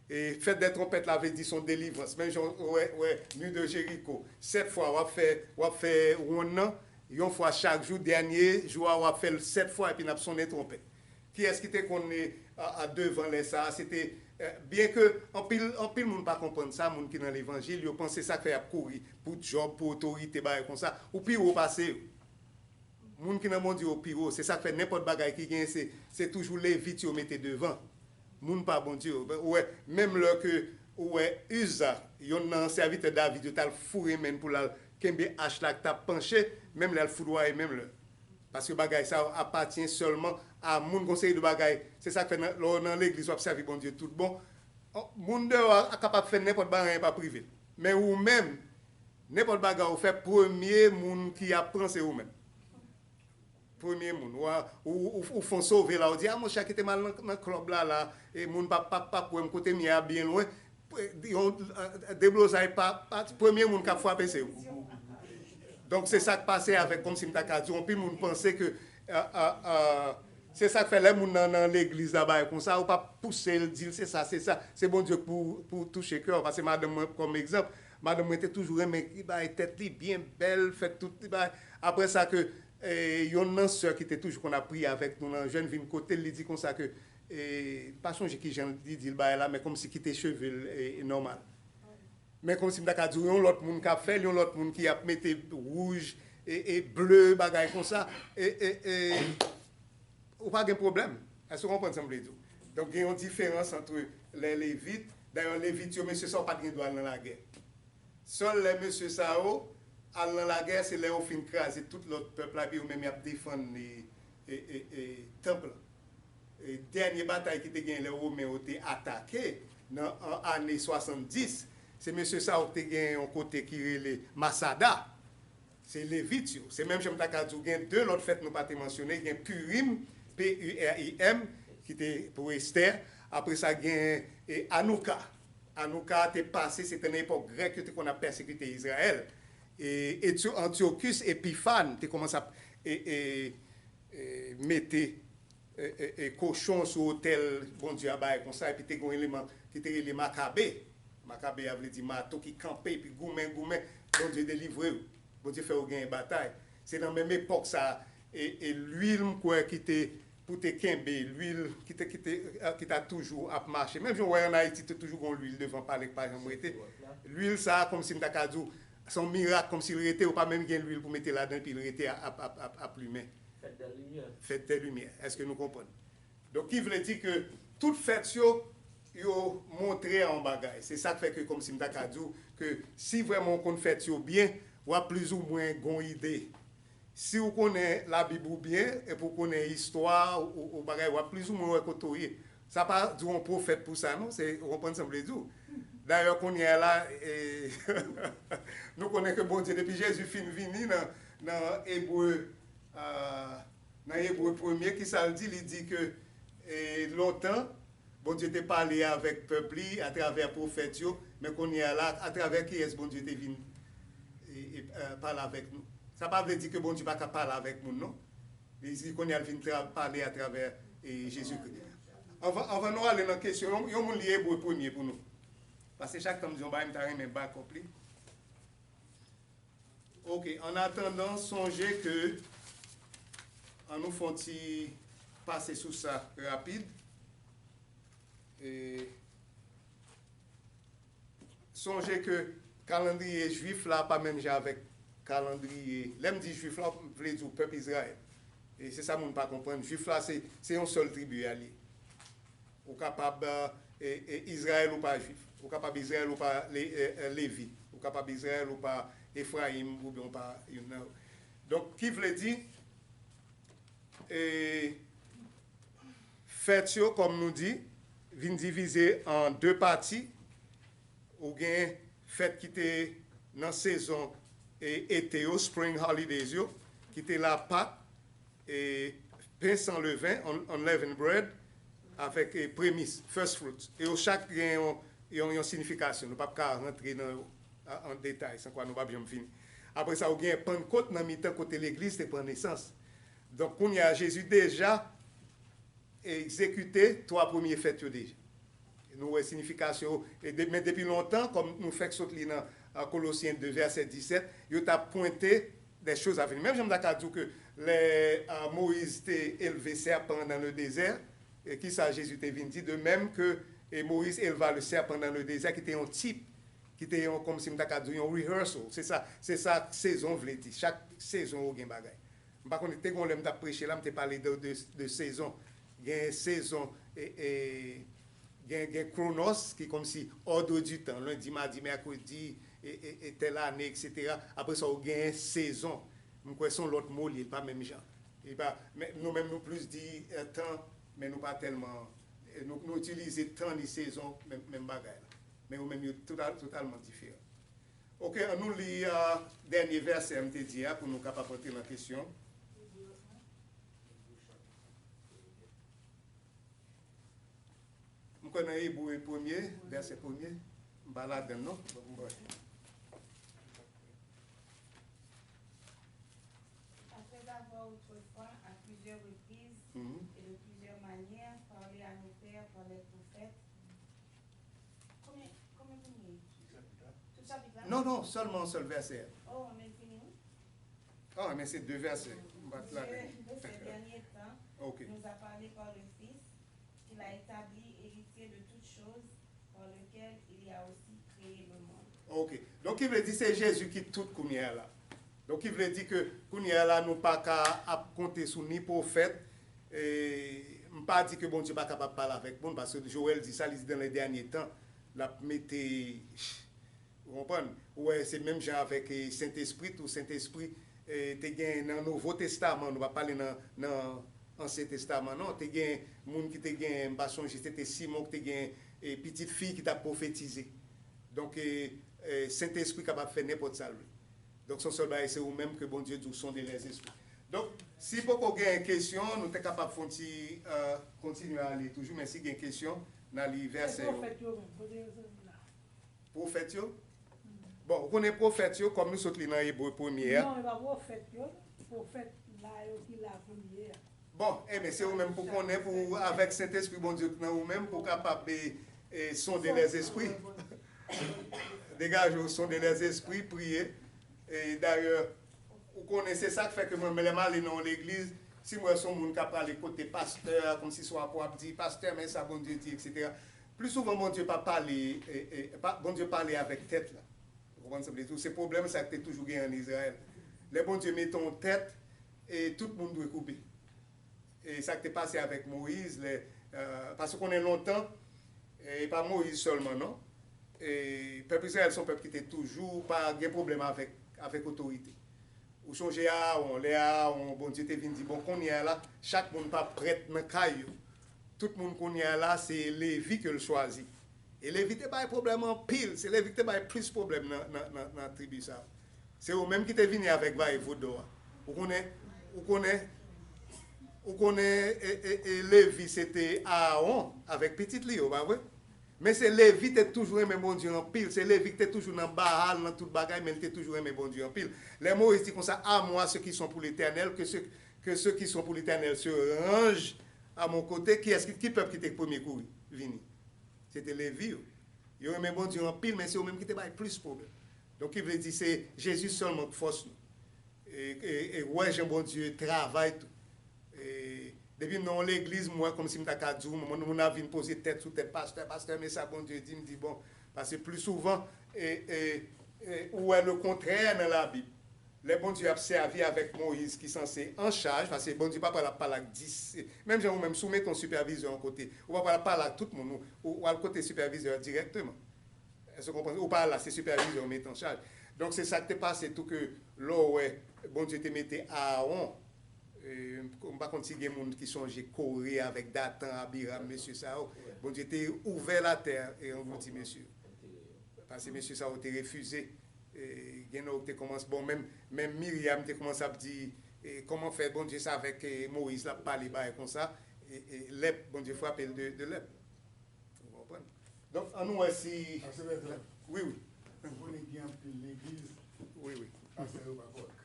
E fèt dè twonpèt la vle di se yon delivrans. Menm jan w wè, wè, mi de Jeriko, sèt fwa w ap fè, w ap fè wonn nan, yon fwa chak jou, dènye jou a w ap fè l sèt fwa epi n ap sonnen twonpèt. Kiyès ki te konn, e, a, a, devan lè sa a? Se te, e, byen ke anpil, anpil moun pa konprann sa, moun ki nan levanjil, yo panse sa k fè y ap kouri pou djòb, pou otorite, bagay konsa, ou pi wo pase yo. Moun ki nan Bondye yo pi wo, se sa k fè nenpòt bagay ki genyen, se, se toujou Levit yo mete devan. Moun pa Bondye yo. Ou wè, menm lè ke, ou wè, Uza, yonn nan sèvitè David yo, t al foure men l pou l al kenbe ach la k t ap panche, menm lè l foudwaye, menm lè. Paske bagay sa yo apatyen sèlman a moun, gon seri de bagay. Se sa k fè nan, lè w nan legliz, w ap sèvi Bondye tout bon. Moun deyò a kapab fè nenpòt bagay, anyen p ap rive l. Men ou menm, nenpòt bagay ou fè, premye moun ki ap pran se ou menm. Premye moun. Ou, ou, ou, ou fon sove la, ou di, a monchè, kite m al nan, nan klòb la, la, e moun p ap, p ap, p ap wè m, kote m ye a byen lwen. Yon, eh, deblozay pa, pa, premye moun k ap frape se ou. Donk, se sa k pase avèk, kòmsi m ta ka di, anpil moun panse ke, eh, eh, eh, se sa k fè lè moun nan, nan legliz la, bagay konsa, ou pa pouse l, di l se sa, se sa. Se Bondye k pou, pou touche kè w. Paske madanm mwen, kòm egzanp, madanm mwen te toujou renmen bay tèt li byen bèl, fè tout bagay. Apre sa ke, eh, yonn nan sè ki te toujou konn ap priye avèk nou nan jèn vin kote l, li di konsa ke, eh, pa sonje ki jan li di l bagay la, men kòmsi kite cheve l, eh, nòmal. Men kòmsi m ta ka di w, yon lòt moun k ap fè l, yon lòt moun ki ap mete wouj e, e ble, bagay konsa, e, e, e, ou pa gen pwoblèm. Èske w konprann sa m vle di w? Donk, gen yon diferans ant lè Levit, dayè, Levit yo, mesye sa yo pa t gen dwa al nan lagè. Sèl lè mesye sa yo al nan lagè, se lè yo fin kraze tout lòt pèp la, epi yo menm y ap defann e, e, e, e, tanp lan. E dènye batay ki te gen lè Women yo te atake nan an, ane swasanndis, se mesye sa yo ki te gen yon kote ki rele Masada. Se Levit yo. Se menm jan m ta ka di w, gen de lòt fèt nou pa te mansyone, gen Purim, P U R I M, ki te pou Estè. Apre sa, gen, e, Anouka. Anouka te pase, se te nan epòk Grèk yo te konn ap pèsekite Izrayèl. E, Etyo-, Antyochus Epifan te kòmanse ap, e, e, e, mete, e, e, e, kochon sou otèl Bondye a, bagay konsa, epi te gen yon eleman ki te rele Makabe. Makabe a vle di mato ki kanpe, epi goumen, goumen, Bondye delivre w. Bondye fè w genyen batay. Se nan menm epòk sa, e, e lwil, m kwè, ki te, pou te kenbe, lwil ki te, ki te, eh, ki ta toujou ap mache. Menm jan w wè ann Ayiti, te toujou gon lwil devan palè k pa janm rete. Lwil sa a, kòmsi m ta ka di w, se yon mirak, kòmsi l rete, ou pa menm gen lwil pou mete ladan l, epi l rete ap, ap, ap, ap limen. Fête des Lumières. Fête des Lumières. Èske nou konprann? Donk, ki vle di ke tout fèt yo, yo montre a yon bagay. Se sa k fè ke, kòmsi m ta ka di w, ke si vrèman w konn fèt yo byen, w ap plizoumwen gon ide. Si w konnen Labib ou byen, epi w konnen istwa ou, ou bagay, w ap plizoumwen wè kote w ye. Sa pa di w yon pwofèt pou sa, non. Se, w konprann sa m vle di w. Dayè, kounye a la, e, nou konnen ke Bondye, depi Jezi fin vini nan, nan Ebre, ah, nan Ebre premye, ki sa l di? Li di ke, e, lontan, Bondye te pale avèk pèp li atravè pwofèt yo, men kounye a la, atravè kiyès Bondye te vin, e, e, e, pale avèk nou? Sa pa vle di ke Bondye pa ka pale avèk moun, non. Li di kounye a l vin tra-, pale atravè, e, Jezikri. Anvan, anvan nou ale nan kesyon, yon, yon moun li Ebre premye pou nou. Paske chak tan m di yon bagay, m ta renmen backup li. Ok, an atandan, sonje ke, an nou fè yon ti pase sou sa rapid. E, sonje ke kalandriye jwif la pa menm jan avèk kalandriye, lè m di jwif la, m vle di w pèp Izrayèl. E se sa moun pa konprann. Jwif la, se, se yon sèl tribi a l ye. Ou kapab, e, e, Izrayèl ou pa jwif. Ou kapab Izrayèl ou pa Le-, e, e, Levi. Ou kapab Izrayèl ou pa Efrayim oubyen ou pa youn nan yo. Donk, ki vle di, e, fèt yo, kòm nou di, vin divize an de pati. Ou gen fèt ki te nan sezon, e, ete yo, spring holidays yo, ki te la Pak, e, pen san leven, un-, unleavened bread, avèk, e, premis, first fruits. E yo chak gen yon, yon, yon siyifikasyon. Nou p ap ka rantre nan yo a, an detay, san kwa nou p ap janm fini. Apre sa, ou gen Pannkot nan mitan kote legliz te pran nesans. Donk, kounye a, Jezi deja egzekite twa premye fèt yo deja. Nou wè siyifikasyon yo. E de-, men depi lontan, kòm nou fèk sot li nan, a, Kolosyen de, vèsè disèt, yo t ap pwente des choses à venir. Menm jan m ta ka di w ke lè, a, Moyiz te elve sèpan dans le désert, e kisa Jezi te vin di? De même que, et Moïse éleva le serpent dans le désert, ki te yon tip, ki te yon, kòmsi m ta ka di w, yon rehearsal. Se sa, se sa sezon vle di. Chak sezon yo gen bagay. M pa konnen, te gon lè m t ap preche la, m te pale de, de, de sezon. Gen sezon, e, e, gen, gen Chronos, ki kòmsi ordre du temps, lendi, madi, mèkredi, e, e, e tèl ane, etsetera. Apre sa, ou gen sezon. M kwè se yon lòt mo li ye, li pa menm jan. Li pa, men nou menm, nou plis di, eh, tan, men nou pa tèlman, eh, nou, nou itilize tan ni sezon, menm, menm bagay la. Men yo menm, yo total, totalman diferan. Oke, ann nou li, eh, dènye vèsè m te di a pou nou kapab rantre nan kesyon. M kwè nan Ebre premye, vèsè premye, m pa ladan l non. Bon, m wè. Après avoir autrefois, à plusieurs reprises Mhm. et de plusieurs manières, parlé à nos pères par les prophètes. Konbyen, konbyen pou nou ye? Tout chapit la? Non, non, sèlman yon sèl vèsè. Oh, men l fini, wi. Ah, men se de vèsè. M pa t la. Dieu, de ces derniers temps, Ok. nous a parlé par le Fils, qu'il a établi héritier de toutes choses, par lequel il a aussi créé le monde. Ok. Donk, ki vle di se Jezi ki tout kounye a la. Donk, ki vle di ke kounye a la, nou pa ka ap konte sou ni pwofèt. E, m pa di ke Bondye pa kapab pale avèk moun, paske Jowèl di sa, li di dans les derniers temps, l ap mete Ou konprann? Ou wè, se menm jan avèk, eh, Sentespri tou. Sentespri, eh, te gen nan Nouvo Testaman, nou pa pale nan, nan Ansyen Testaman, non. Te gen moun ki te gen, m pa sonje, se te Simon ki te gen, eh, pitit fi ki t ap pwofetize. Donk, eh, eh, Sentespri kapab fè nenpòt sa l vle. Donk, se yon sèl bagay, se ou menm ke Bondye di w sonde lèzespri. Donk, si poko gen kesyon, nou te kapab fè yon ti, eh, kontinye ale toujou, men si gen kesyon, n a li vèsè yo. Pwofèt yo menm, kote yo soti la? Pwofèt yo? Bon, ou konnen pwofèt yo, kòm nou sot li nan Ebre premye a. Non, e pa pwofèt yo. Pwofèt la yo ki la kounye a. Bon, ebyen, se ou menm pou konnen, pou, avèk Sentespri Bondye ki nan ou menm, pou kapab, e, e, sonde lèzespri. Degaje w, sonde lèzespri, priye. E, dayè, ou konnen, se sa k fè ke mwen, lè m ale nan yon legliz, si m wè se yon moun k ap prale kote pastè a, kòmsi se yon apò ap di, pastè, men sa Bondye di, etsetera. Pli souvan, Bondye pa pale, e, e, pa, Bondye pale avèk tèt la. Ou konprann sa m vle di w? Se pwoblèm sa k te toujou genyen ann Izrayèl. Lè Bondye mete yon tèt, e tout moun dwe koupe. E sa k te pase avèk Moyiz, lè, e, paske w konnen lontan, e, e pa Moyiz sèlman, non. E, pèp Izrayèl se yon pèp ki te toujou pa gen pwoblèm avèk, avèk otorite. Ou sonje Aawon, lè Aawon, Bondye te vin di, bon, kounye a la, chak moun pa prèt nan kay yo. Tout moun kounye a la, se Levi ke l chwazi. E Levi te bay pwoblèm anpil, se Levi ki te bay plis pwoblèm nan, nan, nan, nan tribi sa yo. Se yo menm ki te vini avèk vayevòdò a. Ou konnen, ou konnen, ou konnen, e, e, e Levi se te Aawon avèk pitit li yo, pa vre? Men se Levi te toujou renmen Bondye anpil. Se Levi ki te toujou nan Baal, nan tout bagay, men li te toujou renmen Bondye anpil. Lè Moyiz di konsa, à moi ceux qui sont pour l'Éternel, que ceux, que ceux qui sont pour l'Éternel se rangent à mon côté, kiyès ki, ki pèp ki te premye kouri vini? Se te Levi yo. Yo renmen Bondye anpil, men se yo menm ki te bay plis pwoblèm. Donk, ki vle di se Jezi sèlman k fòs nou. E, e, e wè jan Bondye travay tou. E, depi m nan yon legliz, m wè kòmsi m ta ka di w, moun, moun ap vin poze tèt sou tèt pastè, pastè, men sa Bondye di, m di, bon, paske pli souvan, e, e, e, ou wè lekontrè nan Labib. Lè Bondye ap sèvi avèk Moyiz ki sanse an chaj, paske Bondye pa pral ap pale ak dis, menm jan ou menm, si w mete yon sipèvizè yon kote, ou pa pral ap pale ak tout moun, ou, ou, ou al kote sipèvizè a dirèkteman. Èske w konprann? Ou pa la, se sipèvizè yo mete an chaj. Donk, se sa k te pase tou ke lè w wè Bondye te mete Aawon, e, m pa konn si gen moun ki sonje Kore avèk Datan, Abiram, mesye sa yo. Bondye te ouvè latè e anglouti mesye yo. Paske mesye sa yo te refize, e, gen lè yo te kòmanse, bon, menm, menm Miryam te kòmanse ap di, e, kòman fè Bondye sa avèk, e, Moyiz l ap pale bagay konsa, e, e lèp, Bondye frape l de, de lèp. Ou konprann? Donk, ann nou wè si... Pastè Bertrand, wi, wi. Ou konnen gen anpil legliz, wi, wi, pastè yo pa kòrèk.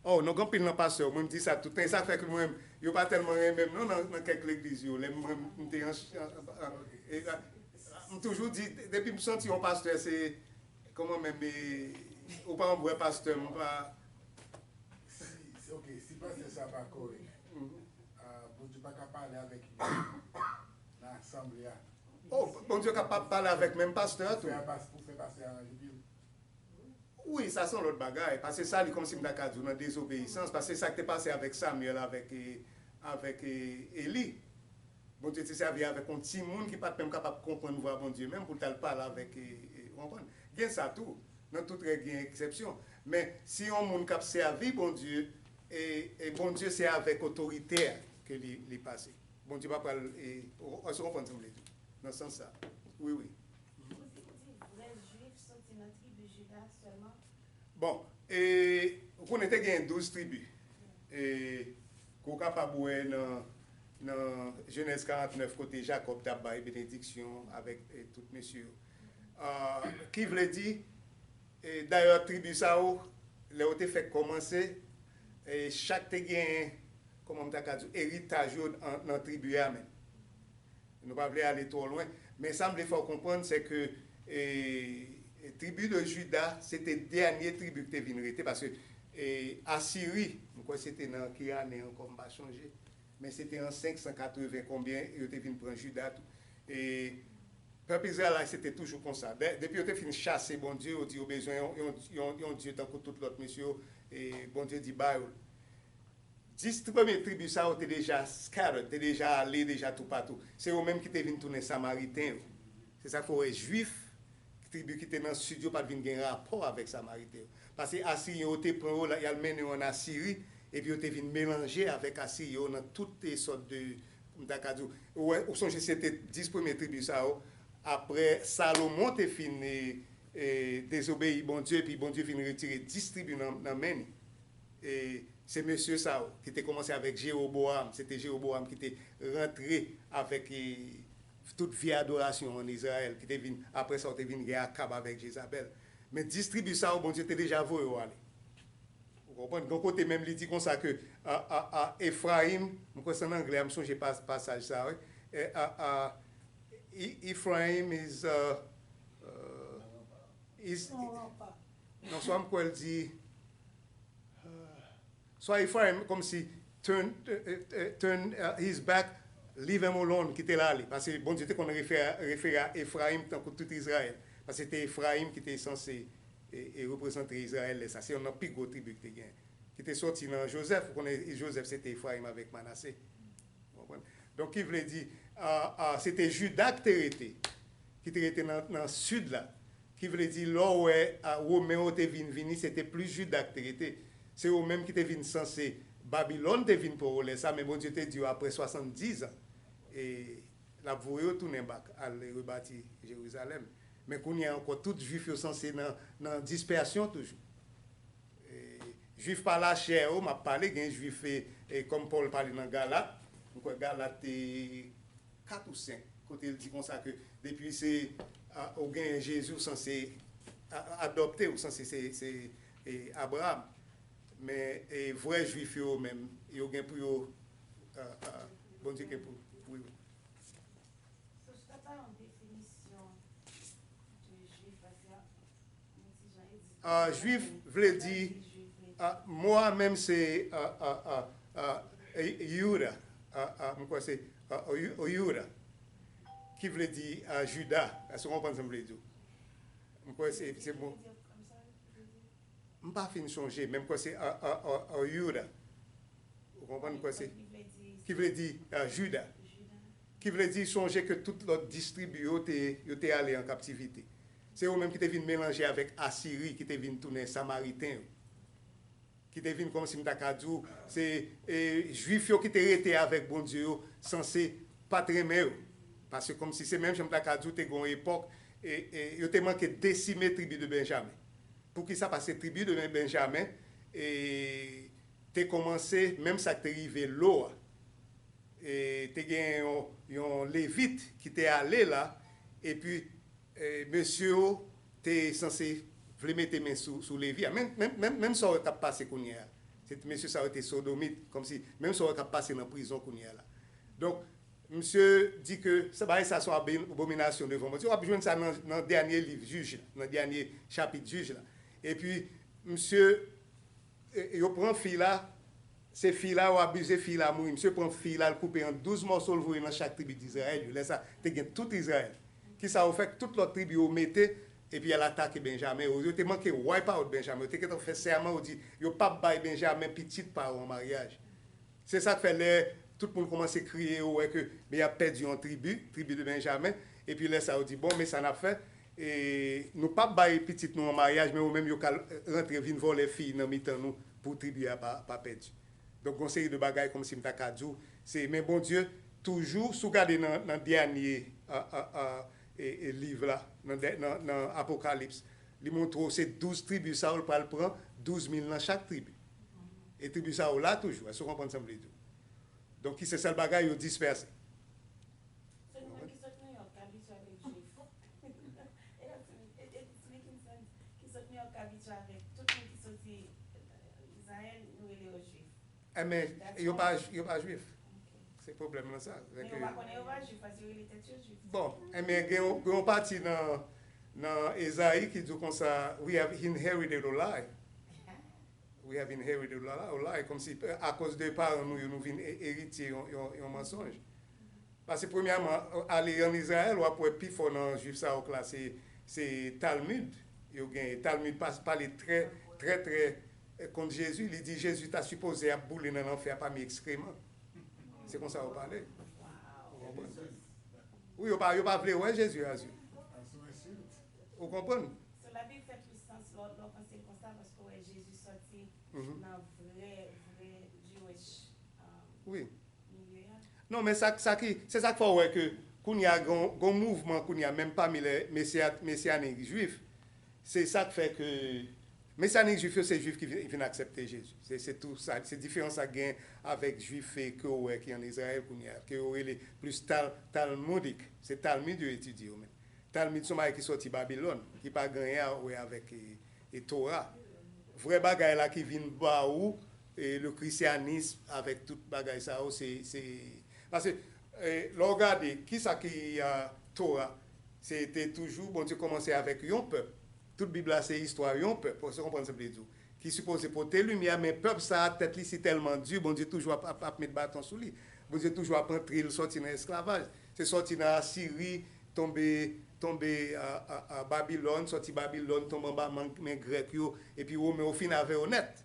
Oh, non, gen anpil nan pastè yo, mwen m di sa tout tan, e sa k fè ke mwen, yo pa tèlman renmen m, non, nan, nan kèk legliz yo, lè mwen, m te an, an, an, e, a, m toujou di, depi m santi yon pastè, se, kòman menm, e, ou pa anvi wè pastè, m pa... Si, si, ok, si pastè sa pa kòrèk, a, Bondye pa ka pale avèk li nan asanble a. Oh, Bondye ka pa pale avèk menm pastè a tou. Pou fè pas-, pou fè pastè a ranje pye l. Wi, sa se yon lòt bagay. Paske sa, li kòmsi m ta ka di w nan dezobeyisans. Paske sa k te pase avèk Samyèl, avèk, e, avèk, e, Eli. Bondye te sèvi avèk yon timoun ki pa t menm kapab konprann vwa Bondye menm pou l t al pale avèk, e, e, ou konprann? Gen sa tou. Nan tout règ, gen eksepsyon. Men, si yon moun k ap sèvi Bondye, e, e Bondye se avèk otorite a ke li, li pase. Bondye pa pral, e, w-, èske w konprann sa m vle di? Nan sans sa. Wi, wi. Ou di, ou di vrè Jwif soti nan tribi Jida sèlman? Bon, e, ou konnen te gen douz tribi. E, ke w kapab wè nan, nan Jenèz karant nèf, kote Jakòb t ap bay benediksyon avèk, e, tout mesye yo. Ah, ki vle di, e, dayè, tribi sa yo, lè yo te fèk kòmanse, e, chak te gen, kòman m ta ka di, eritaj yo an, nan tribi a menm. Nou pa vle ale twò lwen, men sa m vle fè w konprann, se ke, e, e, tribi de Jida, se te dènye tribi ki te vin rete, paske, e, Asiri, m kwè se te nan ki ane ankò, m pa chonje, men se te an senk san katreven konbyen, yo te vin pran Jida tou. E, pèp Izrayèl la, se te toujou konsa. De-, depi yo te fin chase Bondye, yo di yo bezwen yon, yon, yon, yon Dye tankou tout lòt mesye yo, e Bondye di ba yo l. Dis premye tribi sa yo te deja scattered, te deja ale deja toupatou. Se yo menm ki te vin tounen Samariten yo. Se sa k fè w wè Jwif, tribi ki te nan sid yo, pa t vin gen rapò avèk Samariten yo. Paske Asiryen yo te pran yo, la, y al mennen yo ann Asiri, epi yo te vin melanje avèk Asiryen yo nan tout, e, sòt de, m ta ka di w, ou wè, ou sonje se te dis premye tribi sa yo, apre Salomon te fin, e, e, dezobeyi Bondye, epi Bondye vin retire dis tribi nan, nan men li. E se mesye sa yo ki te kòmanse avèk Jewobowam, se te Jewobowam ki te rantre avèk, e, tout vye adorasyon ann Izrayèl, ki te vin, apre sa, ou te vin gen Akab avèk Jezabèl. Men dis tribi sa yo, Bondye te deja voye yo ale. Ou konprann? Gon kote menm li di konsa ke, a, a, a, Efrayim, m kwè se ann anglè a, m sonje pa-, pasaj sa, wi. E, a, a, E-, Ephraim is, uh, uh, is, non, swa m kwè l di, uh, swa Ephraim, kòmsi turn, eh, eh, eh, turn, uh, his back, leave him alone, kite l ale. Paske Bondye te konn refere, refere a Efrayim tankou tout Izrayèl. Paske se te Efrayim ki te sanse, e, e reprezante Izrayèl lè sa. Se youn nan pi gwo tribi ki te gen. Ki te sòti nan Jozèf. Ou konnen Jozèf se te Efrayim avèk Manase. Ou konprann? Donk, ki vle di, a, a, se te Jida ki te rete, ki te rete nan, nan sid la. Ki vle di, lè w wè, a, Women yo te vin vini, se te plis Jida ki te rete. Se yo menm ki te vin sanse, Babilòn te vin pran relè sa, men Bondye te di yo apre swasanndiz an, e l ap voye yo tounen bak, al rebati Jerizalèm. Men kounye a ankò, tout Jwif yo sanse nan, nan dispèsyon toujou. E, Jwif pa lachè yo, m ap pale, gen Jwif, e, e, kòm Pòl pale nan Galat, m kwè Galat, e, kat ou senk, kote l di konsa ke depi se, a, ou genyen Jezi, ou sanse, a, adòpte, ou sanse se, se, e, Abraram. Men, e, vrè Jwif yo menm, yo gen pou yo, a, a, Bondye gen pou, wi, wi. So, si w ta bay yon definisyon de Jwif, paske yon ti jan ezite. Ah, Jwif vle di, ah, mo a menm se, ah, ah, ah, ah, e, Yuda. Ah, ah, m kwè se, ah, o Yu-, o Yuda. Ki vle di, ah, Jida. Èske w konprann sa m vle di w? M kwè se, se mo. M pa fin sonje, men m kwè se a, a, a, a Yuda. Ou konprann, m kwè se, ki vle di, a, Jida. Ki vle di, sonje ke tout lòt dis tribi yo te, yo te ale an kaptivite. Se yo menm ki te vin melanje avèk Asiri, ki te vin tounen Samariten yo. Ki te vin kòmsi m ta ka di w, se, e, Jwif yo ki te rete avèk Bondye yo, sanse pa t renmen yo. Paske kòmsi se menm jan m ta ka di w, te gen yon epòk, e, e, yo te manke desime tribi de Benjamen. Poukisa? Paske tribi de Benjamen, e, te kòmanse, menm sa k te rive Lo a. E, te gen yon, yon Levit ki te ale la, epi, e, mesye yo te sanse vle mete men sou, sou Levi a. Menm, menm, menm, menm sa w wè k ap pase kounye a. Se mesye sa yo te sodomit, kòmsi, menm sa w wè k ap pase nan prizon kounye a la. Donk, misye di ke sa, bagay sa se yon abominasyon devan Bondye. W ap jwenn sa nan, nan dènye liv Jij la, nan dènye chapit Jij la. Epi, misye, e, yo pran fi la, se fi la, yo abize fi la mouri. Misye pran fi la, l koupe an douz mòso, l voye nan chak tribi Dizrayèl yo. Lè sa, te gen tout Izrayèl. Kisa yo fè? Tout lòt tribi yo mete, epi y al atake Benjamen yo. Yo te manke wipe out Benjamen. Yo te gentan fè sèman, yo di, yo p ap bay Benjamen pitit pa yo an maryaj. Se sa k fè lè tout moun kòmanse kriye, yo wè ke, men y ap pèdi yon tribi, tribi de Benjamen. Epi lè sa, yo di, bon, men sa n ap fè. E nou p ap bay pitit nou an maryaj, men yo menm yo ka rantre vin vòlè fi nan mitan nou pou tribi a pa, pa pèdi. Donk, gon seri de bagay kòmsi m ta ka di w, se, men Bondye toujou, si w gade nan, nan dènye, a, a, a, e, e, liv la, nan, dè- nan, nan Apokalips, li montre w se douz tribi sa yo, l pral pran douz mil nan chak tribi. E tribi sa yo la toujou, èske w konprann sa m vle di w? Donk, ki se sèl bagay yo dispèse. Sèlman ki sot Nouyòk, k abitye avèk Jwif. It doesn't, it, it's making sense. Ki sot Nouyòk, k abitye avèk tout moun ki soti, eh, Izrayèl, nou rele yo Jwif. Enben, yo pa, yo pa Jwif. Se pwoblèm lan sa. Men yo pa konnen yo pa Jwif, paske yo rele tèt yo Jwif. Bon, enben, gen yon, gen yon pati nan, nan Ezayi ki di w konsa, "We have inherited a lie." We have inherited a lie, a lie, kòmsi, eh, akoz de paran nou yo, nou vin e- eritye yon, yon, yon mansonj. Paske premyèman, ale ann Izrayèl, w ap wè pifò nan Jwif sa yo k la, se, se Talmud yo genyen. Talmud pa- pale trè, trè, trè, eh, kont Jezi. Li di Jezi ta sipoze ap boule nan lanfè a pami ekskreman. Se konsa yo pale. Ou konprann? Wi, yo pa, yo pa vle wè Jezi a zye. Ou konprann? So, Labib fè plis sans lè w, lè w panse l konsa, paske w wè Jezi sòti nan vrè, vrè Jewish, um, milye a. Non, men sa, sa ki, se sa k fè w wè ke kounye a gon, gon mouvman kounye a, menm pami lè mesya- mesyanik jwif, se sa k fè ke mesyanik jwif yo se jwif ki vin, vin aksepte Jezi. Se, se tou sa, se diferans sa k gen avèk jwif ke w wè ki ann Izrayèl kounye a, ke yo rele plis tal- talmudik. Se Talmud yo etidye yo menm. Talmud se yon bagay ki sòti Babilòn, ki pa gen anyen a wè avèk, e, e Tora. Vrè bagay la ki vin ba ou, e, le christianisme avèk tout bagay sa yo, se, se, paske, e, lè w gade, kisa ki, a, Tora, se te toujou, Bondye kòmanse avèk yon pèp. Tout Bib la se istwa yon pèp, èske w konprann sa m vle di w? Ki sipoze pote limyè, men pèp sa a, tèt li si tèlman di, Bondye toujou ap, ap, ap met baton sou li. Bondye toujou ap antre l sòti nan esklavaj. Se sòti nan Asiri, tonbe, tonbe, a, a, a, Babilòn, sòti Babilòn, tonbe anba men, men Grèk yo, epi Women yo fin avè yo nèt.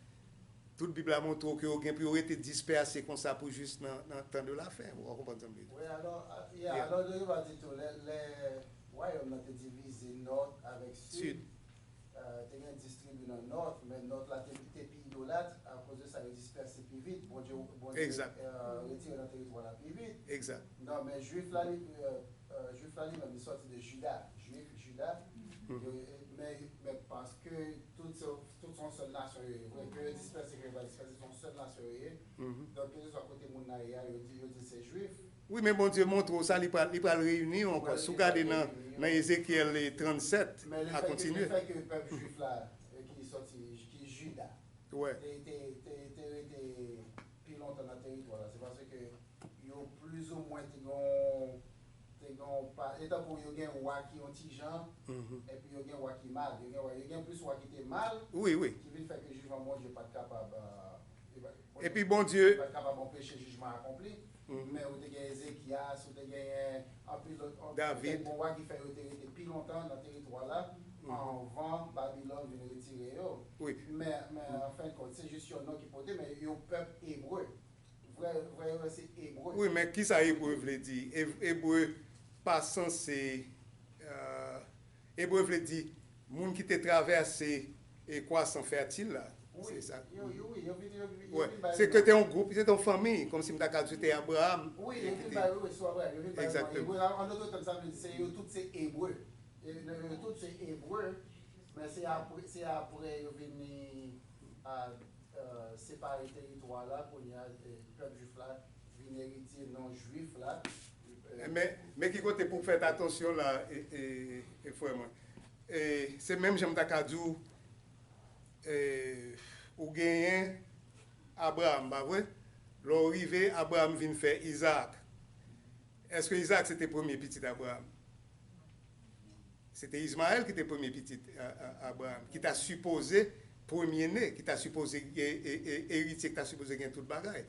Tout Bib la montre w ke yo gen pou yo rete dispèse konsa pou jis nan, nan tan de lafen. Ou konprann sa m vle di? Wi, alò, a, yeah, alò, yo va di tou, lè, lè wayòm nan te divize nò avèk sid, Sid. Eh, te gen dis tribi nan nò, men nò la te, te pi idolat, akoz de sa, yo dispèse pi vit. Bondye, Bondye, Egzak. eh, retire nan teritwa la pi vit. Egzak. Non, men jwif la, li, eh, eh, jwif la, li menm, li sòti de Jida. Jwif, Jida. Mhm. Yo, eh, men, men paske tout se, tout se yon sèl nasyon yo ye. Vre, ke yo dispèse, ke yo pa dispèse, se yon sèl nasyon yo ye. Mhm. Donk, kèlkeswa kote moun nan ye a, yo di, yo di se jwif. Wi, men Bondye montre w sa, li pral, li pral reyini yo ankò. Si w gade nan, nan Ezekyèl, eh, trannsèt, men a kontinye. Men lefètke, lefètke pèp jwif la, eh, ki sòti, ki Jida, te, te, te, te rete pi lontan nan teritwa la, se paske yo plizoumwen te gen, te gen pa, e tankou yo gen wa ki yon ti jan, epi yo gen wa ki mal, yo gen wa, yo gen plis wa ki te mal, wi, wi, ki vin fè ke jijman Bondye pa t kapab, eh, Epi Bondye. Yo pa t kapab anpeche jijman akonpli, men ou te gen Ezekyas, ou te genyen anpil lòt, anpil David. Kèk bon wa ki fè yo te rete pi lontan nan teritwa la, anvan Babilòn vin retire yo. Wi. Men, men an fen kont, se jis yon non ki pote, men yo pèp ebre. Vrè, vrè yo, se ebre. Wi, men kisa ebre vle di? E-, ebre pa sanse, eh, Ebre vle di moun ki te travèse ekwasan fètil la. Wi, se sa. Yo, yo, wi, yo vin, yo vin, yo vin bay non. Se ke te yon gwoup, se te yon fanmi, kòmsi m ta ka di se te Abraham. Wi, yo vin bay, wi, wi, sou Abraham, yo vin bay non. Egzakteman. Ebre, an, an dòt tèm, sa vle di se yo tout se ebre. E, yo, yo tout se ebre, men se apre, se apre yo vini a, eh, separe teritwa la, kounye a, eh, pèp jwif la vin eritye non jwif la. Eh, men, men ki kote pou w fè atansyon la, e, e, e frè mwen. E, se menm jan m ta ka di w, e, ou genyen Abraham, pa vre? Lè w rive, Abraham vin fè Izaak. Èske Izaak se te premye pitit Abraham? Se te Izmayèl ki te premye pitit a, a, Abraham, ki ta sipoze premye ne, ki ta sipoze gen, e, e, eritye, ki ta sipoze gen tout bagay.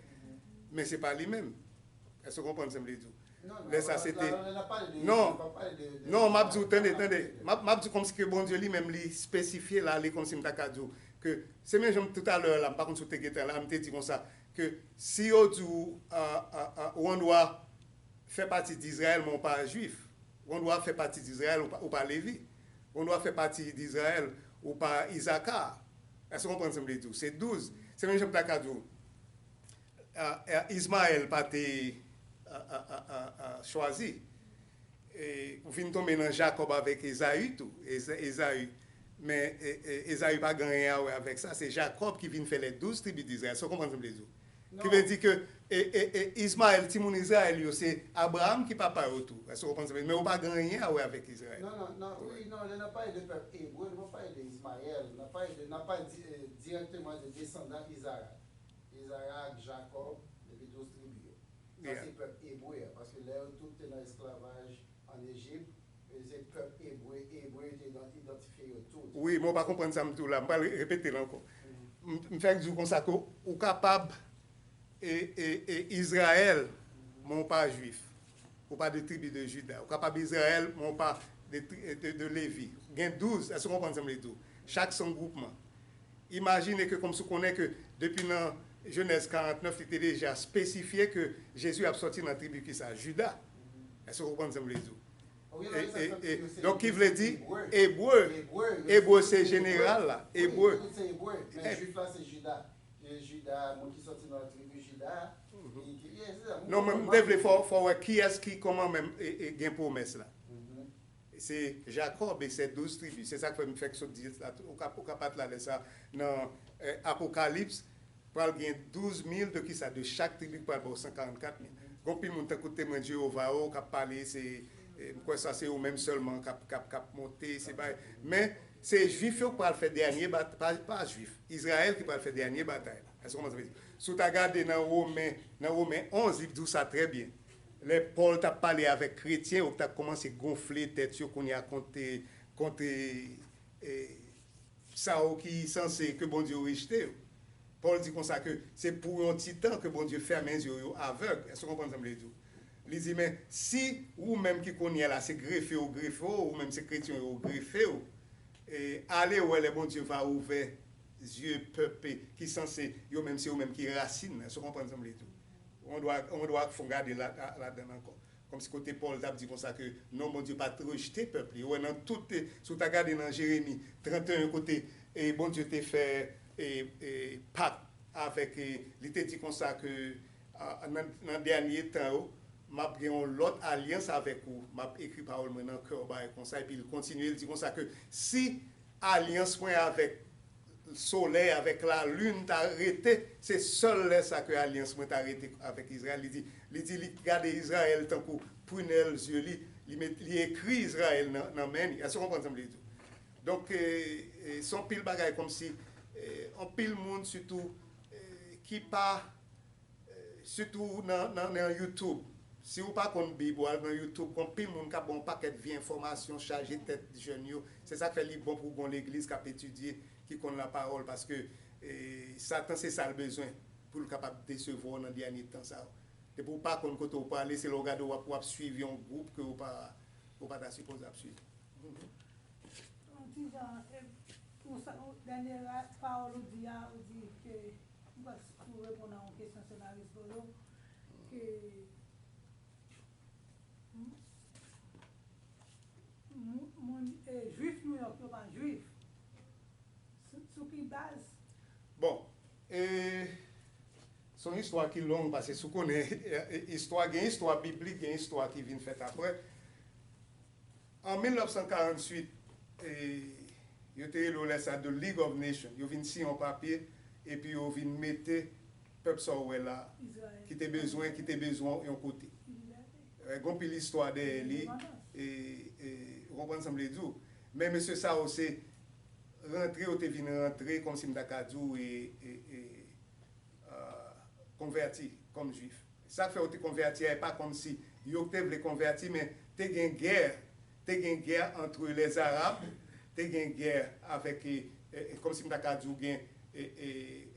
Men se pa li menm. Èske w konprann sa m vle di w? Lè sa se te, non, non, m ap di w, tande, tande. M ap, m ap di w kòmsi ke Bondye li menm li espesifye la, li kòmsi m ta ka di w ke se menm jan toutalè la, m pa konn si w te gentan la, m te di konsa, ke si yo di w, a, a, a, ou andwa fè pati d Izrayèl, men ou pa jwif. Ou andwa fè pati d Izrayèl, ou pa, ou pa Levi. Ou dwa fè pati d'Izrayèl, ou pa Isakar. Èske w konprann sa m vle di w? Se douz. Se menm jan m ta ka di w, a, a, Izmayèl pa te, a, a, a, a, a, chwazi. E, ou vin tonbe nan Jakòb avèk Ezayi tou. Eza-, Ezayi. Men, e, e, Ezayi pa gen anyen a wè avèk sa. Se Jakòb ki vin fè les douze tribus d'Israël. Èske w konprann sa m vle di w? Ki vle di ke, e, e, e, Izmayèl, timoun Izrayèl yo, se Abraram ki papa yo tou. Èske w konprann sa m vle di w? Men ou pa gen anyen a wè avèk Izrayèl. Non, non, non, wi, non, lè n ap pale de pèp ebre, nou pa pale de Izmayèl, n ap pale de, n ap pale di-, e, dirèkteman de desandan Izarak. Izarak, Jakòb, epi douz tribi yo. Sa se pèp ebre a, paske lè yo tout te nan esklavaj ann Ejip, e se pèp ebre, ebre yo te idan-, idantifye yo tout. Wi, men w pa konprann sa m di w la. M pral re-, repete l ankò. M, m fèk di w konsa ke w kapab, e, e, e, Izrayèl, men w pa Jwif. Ou pa de tribi de Jida. Ou kapab Izrayèl, men w pa de, tri- de, de Levi. Gen douz, èske w konprann sa m vle di w? Chak se yon gwoupman. Imajine ke kòmsi w konnen ke depi nan Jenèz karant nèf, li te deja espesifye ke Jezi ap sòti nan tribi ki sa? Jida. Èske w konprann sa m vle di w? E, e, e, donk, ki vle di ebre. Ebre se jeneral la. Ebre. Men Jwif la se Jida. E Jida, moun ki sòti nan tribi Jida. Non, men m te vle fò, fò wè kiyès ki kòman menm, e, e, gen pwomès la. Se Jakòb e se douz tribi. Se sa k fè m fèk sot di sa. Ou ka, ou ka pat la lè sa nan, e, Apokalips, pral gen douz mil de kisa, de chak tribi k pral ba w san karannkat mil. Gon pil moun tankou Temwen Jewova yo k ap pale, se, e, m kwè sa se yo menm sèlman k ap, k ap, k ap monte, se pa, men se Jwif yo k pral fè dènye bat-, pa, pa Jwif, Izrayèl ki pral fè dènye batay la. Èske w konprann sa m vle di? Si w ta gade nan Women, nan Women onz, li di w sa trè byen. Lè Pòl t ap pale avèk kretyen yo, k t ap kòmanse gonfle tèt yo kounye a kont, kont, e, sa yo ki sanse ke Bondye rejte yo. Pòl di konsa ke se pou yon ti tan ke Bondye fèmen zye yo avèg. Èske w konprann sa m vle di w? Li di, men si ou menm ki kounye a la se grefe yo grefe w, ou menm se kretyen yo grefe w, e, ale wè lè Bondye va ouvè zye pèp ki sanse yo menm se yo menm ki rasin nan. Èske w konprann sa m vle di w? Ou dwa, ou dwa fon gade la, la, ladan l ankò. Kòmsi kote Pòl t ap di konsa ke non, Bondye pa t rejte pèp li. Ou wè nan tout, e, si w ta gade nan Jeremi trannteyen kote, e, Bondye te fè, e, e, pak avèk, e, li te di konsa ke, a, nan, nan dènye tan yo, m ap gen yon lòt alyans avèk ou, m ap ekri pawòl mwen nan kè w, bagay konsa. Epi l kontinye, l di konsa ke si alyans mwen avèk solèy avèk lalin ta rete, se sèl lè sa ke alyans mwen ta rete avèk Izrayèl. Li di, li di, li gade Izrayèl tankou prinèl zye li, li met, li ekri Izrayèl nan, nan men li. Èske w konprann sa m vle di w? Donk, e, e, se yon pil bagay kòmsi, e, anpil moun, sitou, e, ki pa, sitou nan, nan, nan YouTube. Si w pa konn Bib, w al nan YouTube, gon pil moun k ap ba w yon pakèt vye enfòmasyon, chaje tèt jèn yo. Se sa k fè li bon pou w gon legliz k ap etidye, ki konn lapawòl, paske, e, Satan se sa l bezwen pou l kapab desevwa w nan dènye tan sa yo. Depi w pa konn kote w prale, se lè w gade w ap, w ap swiv yon gwoup ke w pa, w pa ta sipoze ap swiv. Yon ti jan, e, ou sa, ou, dènye ra-, pawòl ou di a, ou di ke, m kwè ou reponn a yon kesyon sènaris Bolo, ke m-, moun, moun, e, Jwif Nouyòk yo pa Jwif. Sou, sou ki baz? Bon, e, se yon istwa ki long, paske si w konnen, e, e, istwa, gen istwa biblik, gen istwa ki vin fèt apre. An mil nèf san karanntuit, e, yo te rele w lè sa The League of Nations. Yo vin siyen yon papye, epi yo vin mete pèp sa w wè la, ki te bezwen, ki te bezwen yon kote. E, gon pil istwa dèyè li, e, e, ou konprann sa m vle di w. Men mesye sa yo se rantre, yo te vin rantre, kòmsi m ta ka di w, e, e, e, a, konvèti kòm Jwif. Sa k fè yo te konvèti a, e pa kòmsi yo te vle konvèti, men te gen gè, te gen gè antre lè Arab, te gen gè avèk, e, e, e, kòmsi m ta ka di w gen, e, e,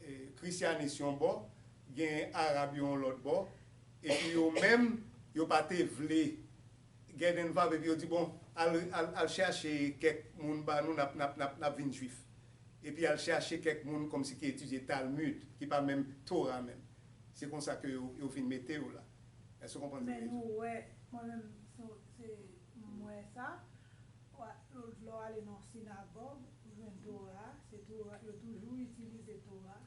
e, Krisyanis yon bò, gen Arab yo yon lòt bò, epi yo menm, yo pa te vle get involved, epi yo di, bon, al, al, al chache kèk moun ba nou, n ap, n ap, n ap, n ap vin Jwif. Epi al chache kèk moun kòmsi ki etidye Talmud, ki pa menm Tora menm. Se konsa ke yo, yo vin mete yo la. Èske w konprann sa m vle di? Men nou wè, mwen menm, se, se, m wè sa. Lè w al ale nan sinagòg, ou jwenn Tora, se Tora, yo toujou itilize Tora.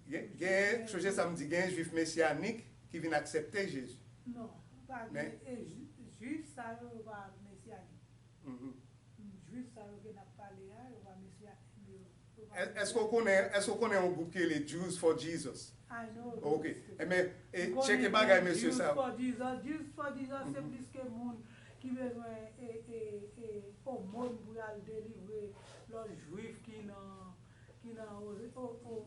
Gen, gen, sonje sa m di, gen jwif mesyanik ki vin aksepte Jezi. Non, pa gen, e, jwif sa yo, yo pa mesyanik. Jwif sa yo ke n ap pale a, yo pa mesyanik. Èske w konnen, èske w konnen yon gwoup ki rele Jews for Jesus? I know. Ok. Ebyen, e, tcheke bagay mesye sa yo. Jews for Jesus, Jews for Jesus, se plis ke moun ki bezwen e, e, e, omòn pou y al delivre lòt jwif ki nan, ki nan o, o, o,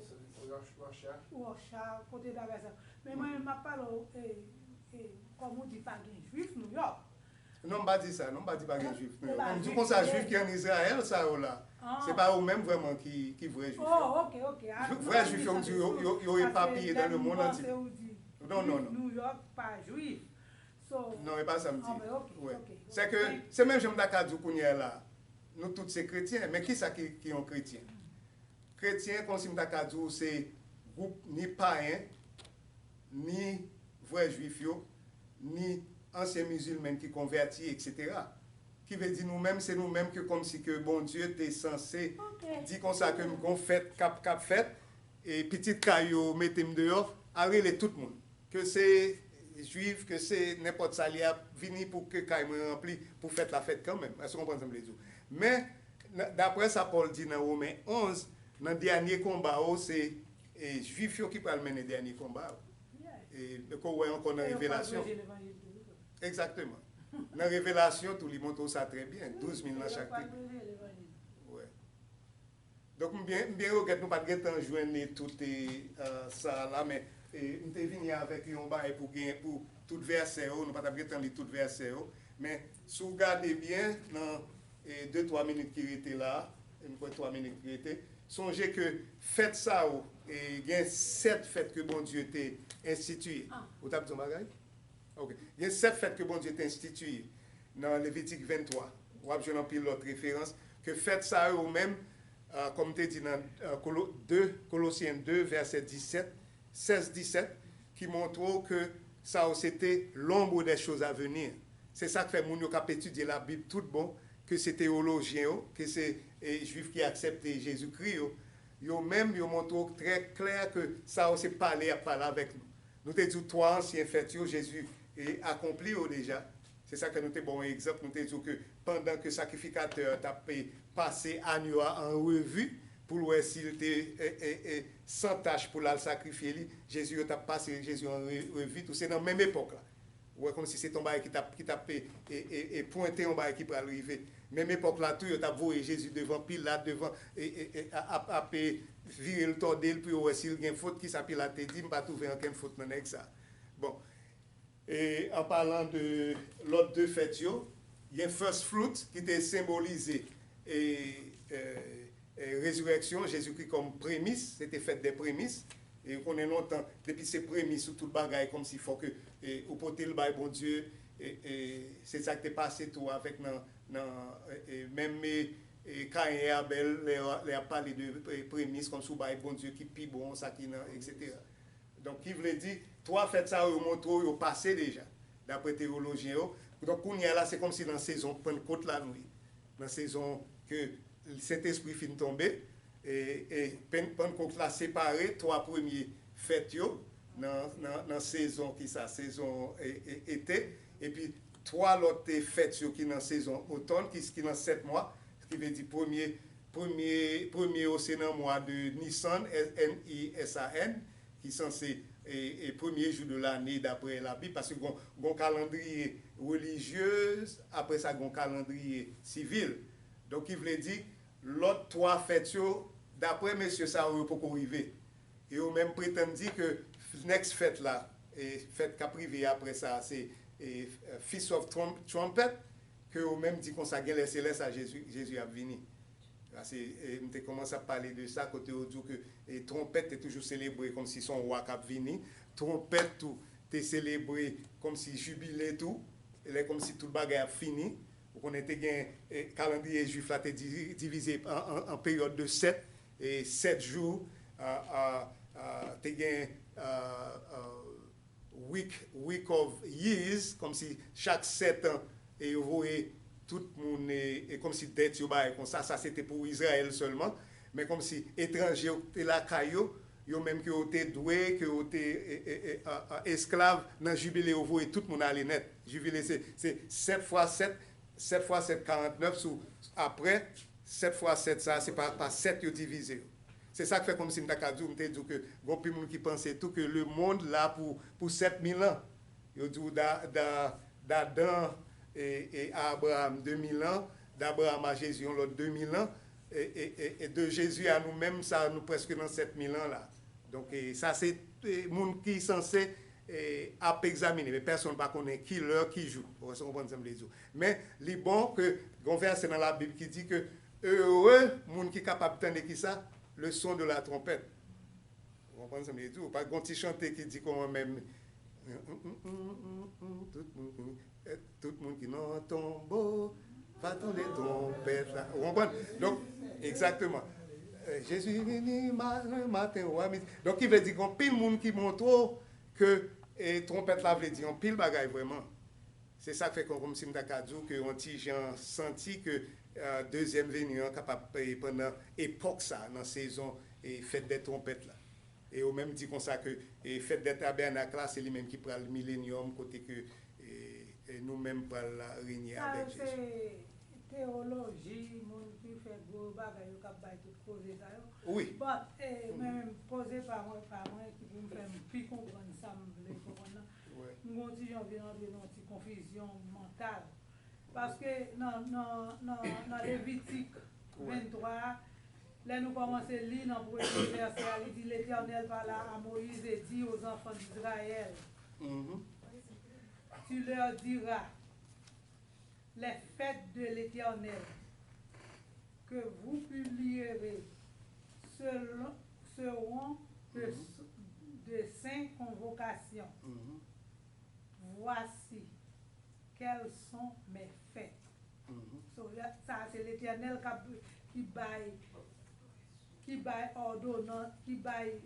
Russia. Russia, kote bagay sa. Men mwen, m ap pale w, e, e, kòm ou di pa gen jwif Nouyòk. Non, m pa di sa, non, m pa di pa gen jwif Nouyòk. M di konsa, jwif ki ann Izrayèl, sa yo la. Se pa yo menm vrèman ki, ki vrè jwif yo. Oh, ok, ok. Vrè jwif yo, m di yo, yo, yo epapiye dans le monde entier. Non, non, non. Nouyòk pa jwif. So, Non, e pa sa m di. Ah, ben, ok, ok. Se ke, se menm jan m ta ka di w kounye a la, nou tout se kretyen, men kisa ki, ki yon kretyen? Kretyen, kòmsi m ta ka di w, se gwoup ni payen, ni vrè jwif yo, ni ansyen mizilmen ki konvèti, etsetera. Ki vle di nou menm, se nou menm ke kòmsi ke Bondye te sanse di konsa ke m gon fèt k ap, k ap fèt, e pitit kay yo mete m deyò, al rele tout moun. Ke se jwif, ke se nenpòt sa li ap vini pou ke kay mwen ranpli, pou fèt la fèt kanmenm. Èske w konprann sa m vle di w? Men, nan, daprè sa Pòl di nan Women onz, nan dènye konba yo, se e, jwif yo ki pral mennen dènye konba yo. E, ke w wè ankò nan Revelasyon. Egzakteman. Nan Revelasyon tou, li montre w sa trè byen. Douz mil nan chak tribi. Donk, m byen, m byen regrèt nou pa t gentan jwenn tout e, sa la, men e, m te vini avèk yon bagay pou gen, pou tout vèsè yo, nou pa t ap gentan li tout vèsè yo. Men, si w gade byen, nan e, de, twa minit ki rete la, e m kwè twa minit ki rete, sonje ke fèt sa yo, e, gen sèt fèt ke Bondye te enstitiye. Ou t ap di yon bagay? Ok. Gen sèt fèt ke Bondye te enstitiye nan Levitik venntwa. W ap jwenn anpil lòt referans ke fèt sa yo menm, a, kòm te di nan a, Kolo, de, Kolosyen de, vèsè disèt, sèz disèt, ki montre w ke sa yo se te l'ombre des choses à venir. Se sa k fè moun yo k ap etidye Labib tout bon, ke se teyolojyen yo, ke se e, jwif ki aksepte Jezikri yo, yo menm yo montre w trè klè ke sa yo se pale y ap pale avèk nou. Nou te di w twa ansyen fèt yo, Jezi e, akonpli yo deja. Se sa k fè nou te ba w yon egzanp, nou te di w ke pandan ke sakrifikatè a t ap e, pase anyo a an revi, pou l wè si l te e, e, e, san tach pou l al sakrifye li, Jezi yo t ap pase Jezi an re, revi tou. Se nan menm epòk la. Ou wè kòmsi se t on bagay ki t ap, ki t ap e, e, e, e pwente yon bagay ki pral rive. Menm epòk la tou, yo t ap voye Jezi devan Pilat, devan, e, e, e, a, ap, ap e, vire l tòde l pou yo wè si l gen fot. Kisa Pilat te di? M pa twouve ankenn fot nan nèg sa. Bon. E an palan de lòt de fèt yo, gen first fruit ki te senbolize e, e, e, rezirèksyon Jezikri kòm premis, se te fèt dè premis. E ou konnen lontan, depi se premis ou tout bagay, kòmsi fòk e, ou pote l bay Bondye. E, e, se sa k te pase tou avèk nan, nan e, e, menm e, e, Kayen e Abèl, lè, lè y ap pale de e, premis, kòmsi w bay Bondye ki pi bon, sa ki nan, etsetera. Donk, ki vle di, twa fèt sa yo, yo montre w yo pase deja, daprè teyolojyen yo. Donk, kounye a la, se kòmsi nan sezon Pannkot la nou ye. Nan sezon ke Sentespri fin tonbe, e, e Pann, Pannkot la separe twa premye fèt yo nan, nan, nan sezon ki sa, sezon e, e, ete, epi twa lòt e, fèt yo ki nan sezon otòn, ki, ki nan sèt mwa, ki vle di premye, premye, premye yo se nan mwa de Nisan, N I S A N, ki sanse e, e premye jou de lane daprè Labib, paske gon, gon kalandriye relijye, apre sa gon kalandriye sivil. Donk, ki vle di, lòt twa fèt yo, daprè mesye sa yo, yo poko rive. E yo menm pretann di ke next fèt la, e fèt k ap rive apre sa, se e, Feast of Trump, Trumpet, ke yo menm di konsa, genlè se lè sa Jezi, Jezi ap vini. Paske e, m te kòmanse ap pale de sa, kote yo di w ke e, twonpèt te toujou selebre kòmsi se yon wa k ap vini. Twonpèt tou te selebre kòmsi jibile tou, lè kòmsi tout bagay ap fini. Ou konnen te gen e, kalandriye jwif la te di, divize an, an, an peryòd de sèt, e sèt jou, a, a, a, te gen a, a, week, week of years, kòmsi chak sèt an, e yo voye tout moun, e, e kòmsi dèt yo bagay konsa, sa se te pou Izrayèl sèlman, men kòmsi etranje yo te lakay yo, yo menm ke yo te dwe, ke yo te e, e, e, a, a, esklav, nan jibile yo voye tout moun ale nèt. Jibile se, se sèt fwa sèt, sèt fwa sèt, karantnèf, sou, apre, sèt fwa sèt sa, se pa, pa sèt yo divize yo. Se sa k fè kòmsi m ta ka di w, m te di w ke gon pil moun ki panse tou ke lemonn la pou, pou sèt mil an. Yo di w da, da, d'Adan e, e a Abraham de mil an, d'Abraham a Jezi yon lòt de mil an, e, e, e, e de Jezi a nou menm, sa nou prèske nan sèt mil an la. Donk, e, sa se, e, moun ki sanse, e, ap egzamine, men pèsonn pa konnen ki lè, ki jou. Ou konprann sa m vle di w. Men, li bon ke gon vèsè nan Labib ki di ke ere moun ki kapab tande ki sa, le son de la trompette. Ou konprann sa m vle di w? Pa gon ti chante ki di kòman menm, tout moun ki, eh, tout moun ki nan tonbo va tande twonpèt la. Ou konprann? Donk, egzakteman. Eh, Jezi vini ma-, le maten, wa midi. Donk, ki vle di, gon pil moun ki montre w ke, eh, twonpèt la vle di anpil bagay vrèman. Se sa k fè kòm, kòmsi m ta ka di w ke yon ti jan santi ke, eh, dezyèm veni an kapab, eh, pandan epòk sa, nan sezon, eh, fèt dè twonpèt la. E yo menm di konsa ke, eh, fèt dè tabènak la, se li menm ki pral milenyòm, kote ke, eh, eh, nou menm pral renye avèk Jezi. Sa yo se teyoloji, moun ki fè gwo bagay yo k ap bay tout koze sa yo. Wi. But, eh, mwen menm, koze pa mwen, pa mwen ki pou m fè m pi konprann sa m vle konprann nan. M gon ti jan vin antre nan yon ti konfizyon mantal. Paske nan, nan, nan, nan Levitik venntwa a, lè nou kòmanse li nan premye vèsè a, li di, L'Éternel parla à Moïse et dit aux enfants d'Israël, Tu leur diras, les fêtes de l'Éternel que vous publierez selon, seront de, de saintes convocations. Voici quelles sont mes fêtes. So, sa se Letènèl k ap, ki bay, ki bay òdonans, ki bay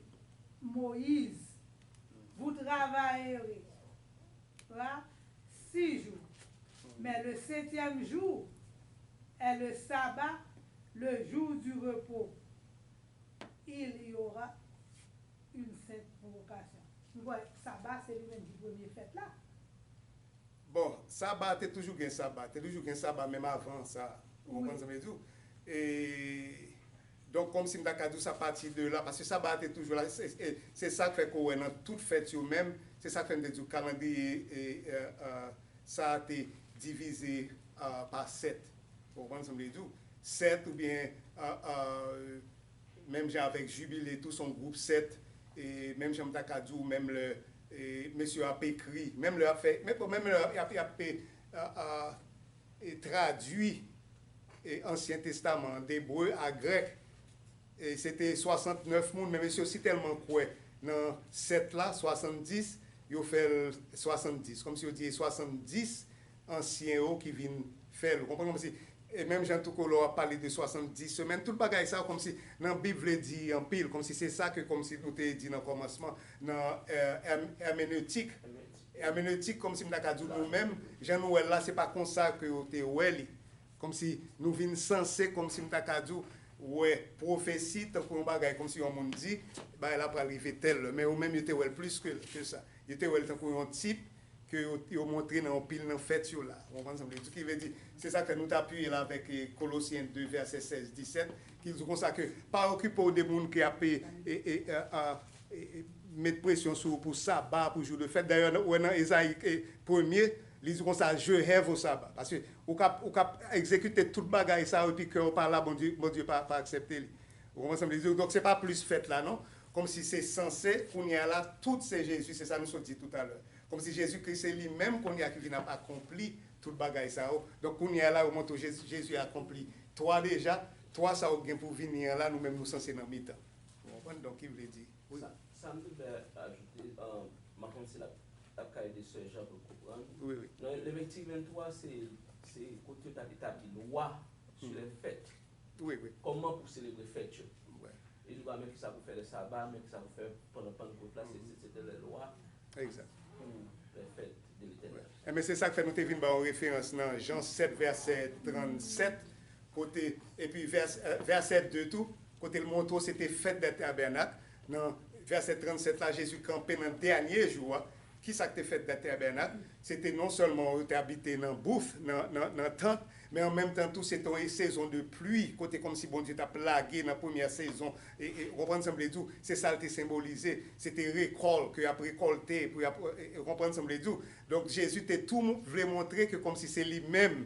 Moyiz, Vous travaillerez là six jours, mais le septième jour est le sabbat, le jour du repos. Il y aura une sainte convocation. Nou wè, saba se li menm ki premye fèt la. Bon, saba, te toujou gen saba, te toujou gen saba menm avan sa. Ou konprann sa m vle di w? E, donk, kòmsi m ta ka di w sa pati de la, paske saba a te toujou la, se, se, se sa k fè ke w wè nan tout fèt yo menm, se sa k fè m te di w kalandriye, e, e, e, sa a te divize, e, pa sèt. Ou konprann sa m vle di w? Sèt oubyen, e, e, menm jan avèk jibile tou, se yon gwoup sèt, e menm jan m ta ka di w, menm lè, e, mesye yo ap ekri, menm lè y ap fè, menm, bon, menm lè y ap, y ap, e, e, e, tradui, e, Ansyen Testaman an d ebre a grèk, e se te swasantnèf moun, men mesye yo si tèlman kwè nan sèt la, swasanndis, yo fè l swasanndis. Kòmsi yo di e swasanndis ansyen yo ki vin fè l. Ou konprann? Kòmsi, e menm jan tou ke lè w ap pale de swasanndis semèn, tout bagay sa yo kòmsi nan Bib vle di anpil, kòmsi se sa ke kòmsi nou te di nan kòmansman, nan, e, èm-, èmenetik. Èmenetik, kòmsi m ta ka di w nou menm, jan nou wè l la, se pa konsa ke yo te wè li. Kòmsi nou vin sanse, kòmsi m ta ka di w, wè pwofesi tankou yon bagay, kòmsi yon moun di, bagay la pral rive tèl lè. Men yo menm, yo te wè l plis ke, ke sa. Yo te wè l tankou yon tip ke yo, yo montre nan yon pil nan fèt yo la. Ou konprann sa m vle di? Ki vle di, se sa k fè nou t apiye l avèk, e, Kolosyen de, vèsè sèz, disèt, ki di konsa ke pa okipe w de moun ki ap, e, e, e, e, e, e, met presyon sou ou pou saba, pou jou de fèt. Dayè, ou wè nan Ezayi, e, premye, li di konsa, Je hais vos sabbats. Paske ou k ap, ou k ap egzekite tout bagay sa yo, epi kè w pa la, Bondye, Bondye pa, pa aksepte li. Ou konprann sa m vle di w? Donk, se pa plis fèt la, non. Kòmsi se sanse, kounye a la, tout se Jezi, se sa nou sot di toutalè. Kòmsi Jezi Kris se li menm kounye a ki vin ap akonpli tout bagay sa yo. Donk, kounye a la, yo montre w Jezi, Jezi akonpli twa deja, twa sa yo gen pou vini an la, nou menm nou sanse nan mitan. Ou konprann? Donk, ki vle di, wi. Sa, sa m te vle ajoute, um, m pa konn si l ap, ap ka ede sè Jean pou l konprann. Wi, wi. Nan Levitik venntwa, se, se kote yo t ap etabli lwa sou lè fèt. Wi, wi. Kòman pou selebre fèt yo. Wi. Li di w pa men kisa pou fè lè saba, men kisa pou fè pandan Pannkot la, se, se, se te lè lwa. Egzak. Pou lè fèt. Enben, se sa k fè nou te vin ba yon referans nan Jan sèt, vèsè trannsèt, kote, epi vèsè, vèsè de tou, kote l montre w se te fèt dè tabènak. Nan vèsè trannsèt la, Jezi kanpe nan dènye jou a. Ki sa k te fèt dè tabènak? Se te non sèlman yo te abite nan booth, nan, nan, nan tant, men an menm tan tou, se te yon sezon de pli, kote kòmsi Bondye t ap lage nan premyè sezon. E, e, w konprann sa m vle di w? Se sa l te senbolize. Se te rekòlt, ke y ap rekòlte, pou y ap, e, e, w konprann sa m vle di w? Donk, Jezi te tou mou-, vle montre ke kòmsi se li menm,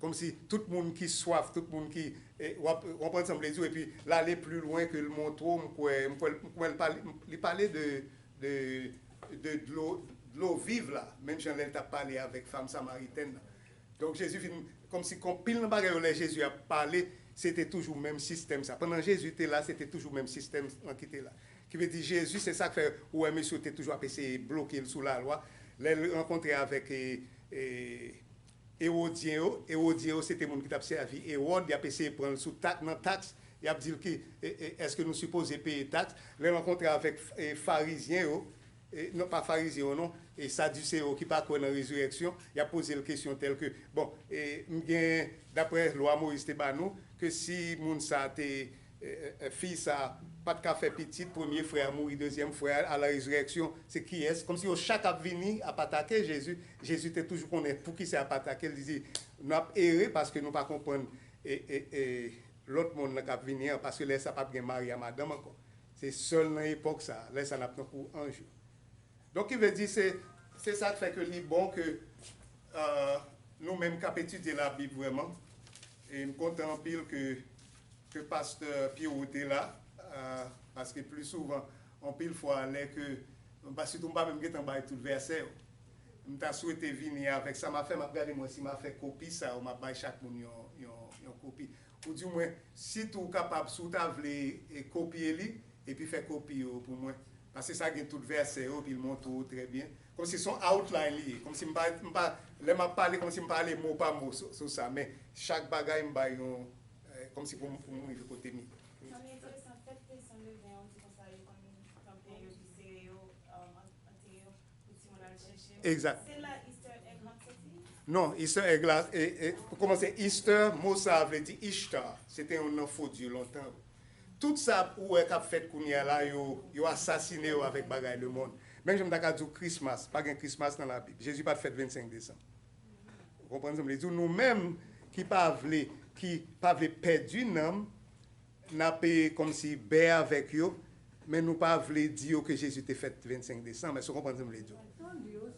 kòmsi tout moun ki swaf, tout moun ki, e, w ap, w konprann sa m vle di w? Epi, l ale pli lwen ke l montre w, m kwè, m kwè, m kwè l pale, li pale de, de, de dlo, dlo viv la, menm jan lè l t ap pale avèk fanm samaritèn nan. Donk, Jezi vin, kòmsi, kon pil nan bagay yo, lè Jezi ap pale, se te toujou menm sistèm sa. Pandan Jezi te la, se te toujou menm sistèm lan ki te la. Ki vle di, Jezi, se sa k fè ou wè mesye yo te toujou ap eseye bloke l sou lalwa. Lè l rankontre avèk, e, e, Ewodyen yo, Ewodyen yo, se te moun ki t ap sèvi Ewòd, y ap eseye pran l sou tak, nan taks, y ap di l ki, e, e, èske nou sipoze peye taks? Lè l rankontre avèk, e, Farizyen yo, e, non, pa Farizyen yo, non, e Sadise yo ki pa kwè nan rezirèksyon, y ap poze l kesyon tèl ke, bon, e, m gen, daprè lwa Moyiz te ba nou, ke si moun sa te, e, e, e, fi sa pa t ka fè pitit, premye frè a mouri, dezyèm frè a, a la rezirèksyon, se kiyès? Kòmsi yo chak ap vini, ap atake Jezi. Jezi te toujou konnen poukisa y ap atake l. Li di, nou ap ere paske nou pa konprann, e, e, e, lòt monn nan k ap vini an, paske lè sa p ap gen mari a madanm ankò. Se sèl nan epòk sa, lè sa n ap tankou anj yo. Donk, ki vle di, se, se sa k fè ke li bon ke, euh, nou menm k ap etidye Labib vrèman, e m kontan anpil ke, ke pastè Pierrot te la, euh, paske pli souvan, anpil fwa, lè ke, m pa, sitou m pa menm gentan bay tout vèsè yo. M ta swete vini avèk sa m ap fè, m ap gade mwen si m ap fè kopi sa yo, m ap bay chak moun yon, yon, yon kopi. Ou di mwen, si tou w kapab, si w ta vle, e, kopye li, epi fè kopi yo pou mwen. Paske sa gen tout vèsè yo, epi l montre w trè byen. Kòmsi se yon outline li ye. Kòmsi m pa, m pa, lè m ap pale, kòmsi m pale mo pa mo sou, sou sa. Men chak bagay m bay yon, e, kòmsi pou m, pou m rive kote m ye. Sa byen enteresan, fèt te san leven an, ou di konsa, yo konn kanpe, yo visere yo, um, antere yo. Pou timoun al chèche yo. Egzak. Se la Easter egg lan soti? Non, Easter egg la, e, e, pou kòmanse, Easter, mo sa a vle di Ishtar. Se te yon non fo dye lontan. Tout sa ou wè k ap fèt kounye a la, yo, yo asasine yo avèk bagay lemonn. Menm jan m ta ka di w Christmas, pa gen Christmas nan Labib. Jezi pa t fèt vennsenk desanm. Ou konprann sa m vle di w? Nou menm ki pa vle, ki pa vle pèdi nanm, n ap, e, kòmsi bè avèk yo, men nou pa vle di yo ke Jezi te fèt vennsenk desanm. Èske w konprann sa m vle di w?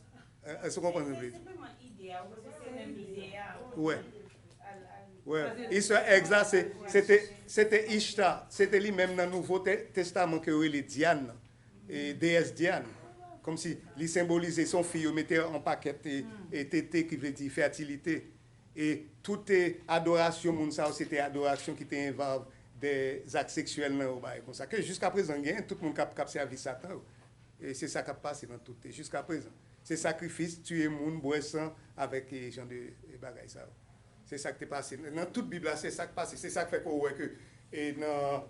Èske w konprann sa m vle di w? Wè. Wè. Easter egg la, se, se te, se te Ishtar. Se te li menm nan Nouvo Te-, Testaman ke yo rele Dyann nan. E, deyès Dyann. Kòmsi li senbolize, se yon fi yo mete an pakèt, e, e tete, ki vle di fètilite. E tout, e, adorasyon moun sa yo, se te adorasyon ki te envolve de zak seksyèl nan yo, bagay konsa. Ke jiskaprezan, gen tout moun k ap, k ap sèvi Satan yo. E se sa k ap pase nan tout, e jiskaprezan. Se sakrifis, tiye moun, bwè san, avèk, e, jan de, e, bagay sa yo. Se sa k te pase. Nan tout Bib la, se sa k pase. Se sa k fè ke w wè ke, e, nan,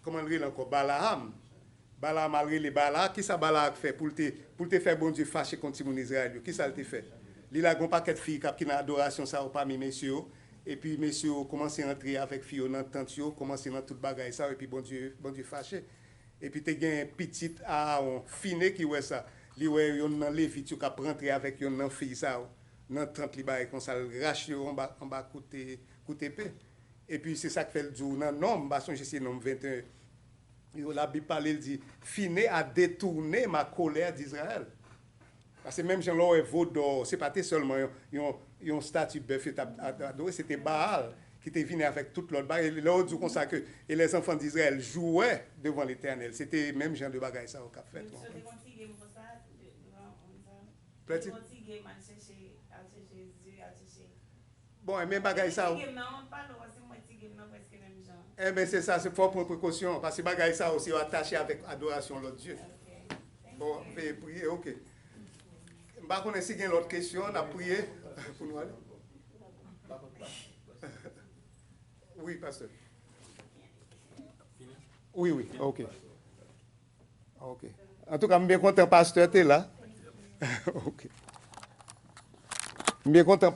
kòman l rele ankò? Balaam. Balaam al rele Balak. Kisa Balak fè pou l te, pou l te fè Bondye fache kont timoun Izrayèl yo? Kisa l te fè? Li lage yon pakèt fi k ap, ki nan adorasyon sa yo pami mesye yo. Epi mesye yo kòmanse antre avèk fi yo nan tant yo, kòmanse nan tout bagay sa yo, epi Bondye, Bondye fache. Epi te gen pitit Aawon, Fine, ki wè sa. Li wè yonn nan Levit yo k ap rantre avèk yonn nan fi sa yo nan tant li, bagay konsa, l rache yo anba, anba kout, kout epe. Epi se sa k fè l di w nan Nonm, m pa sonje se Nonm venteyen, yo, Labib pale, l di, Fine a détourné ma colère d'Israël. Paske menm jan lè w wè veau d'or, se pa te sèlman yon, yon, yon estati bèf yo t ap ad-, adore, se te Baal ki te vini avèk tout lòt bagay. Lè yo di w konsa ke, et les enfants d'Israël jouaient devant l'Éternel, se te menm jan de bagay sa yo k ap fèt. Yo te gon ti game konsa, devan moun sa. Pèdi? Yo te gon ti game, al chèche, al chèche Dye, al chèche Bon, enben bagay sa yo. Ti game nan, pa lou, se mwen ti game nan prèske menm jan. Enben, se sa, se fò w pran prekosyon, paske bagay sa yo, se yo atache avèk adorasyon lòt dye. Ok. Bon, veye priye, ok. M pa konnen si gen lòt kesyon, n ap priye pou nou ale. Wi, pastè. Wi, wi, ok. Ok. Antouka, m byen kontan pastè te la. Ok. M byen kontan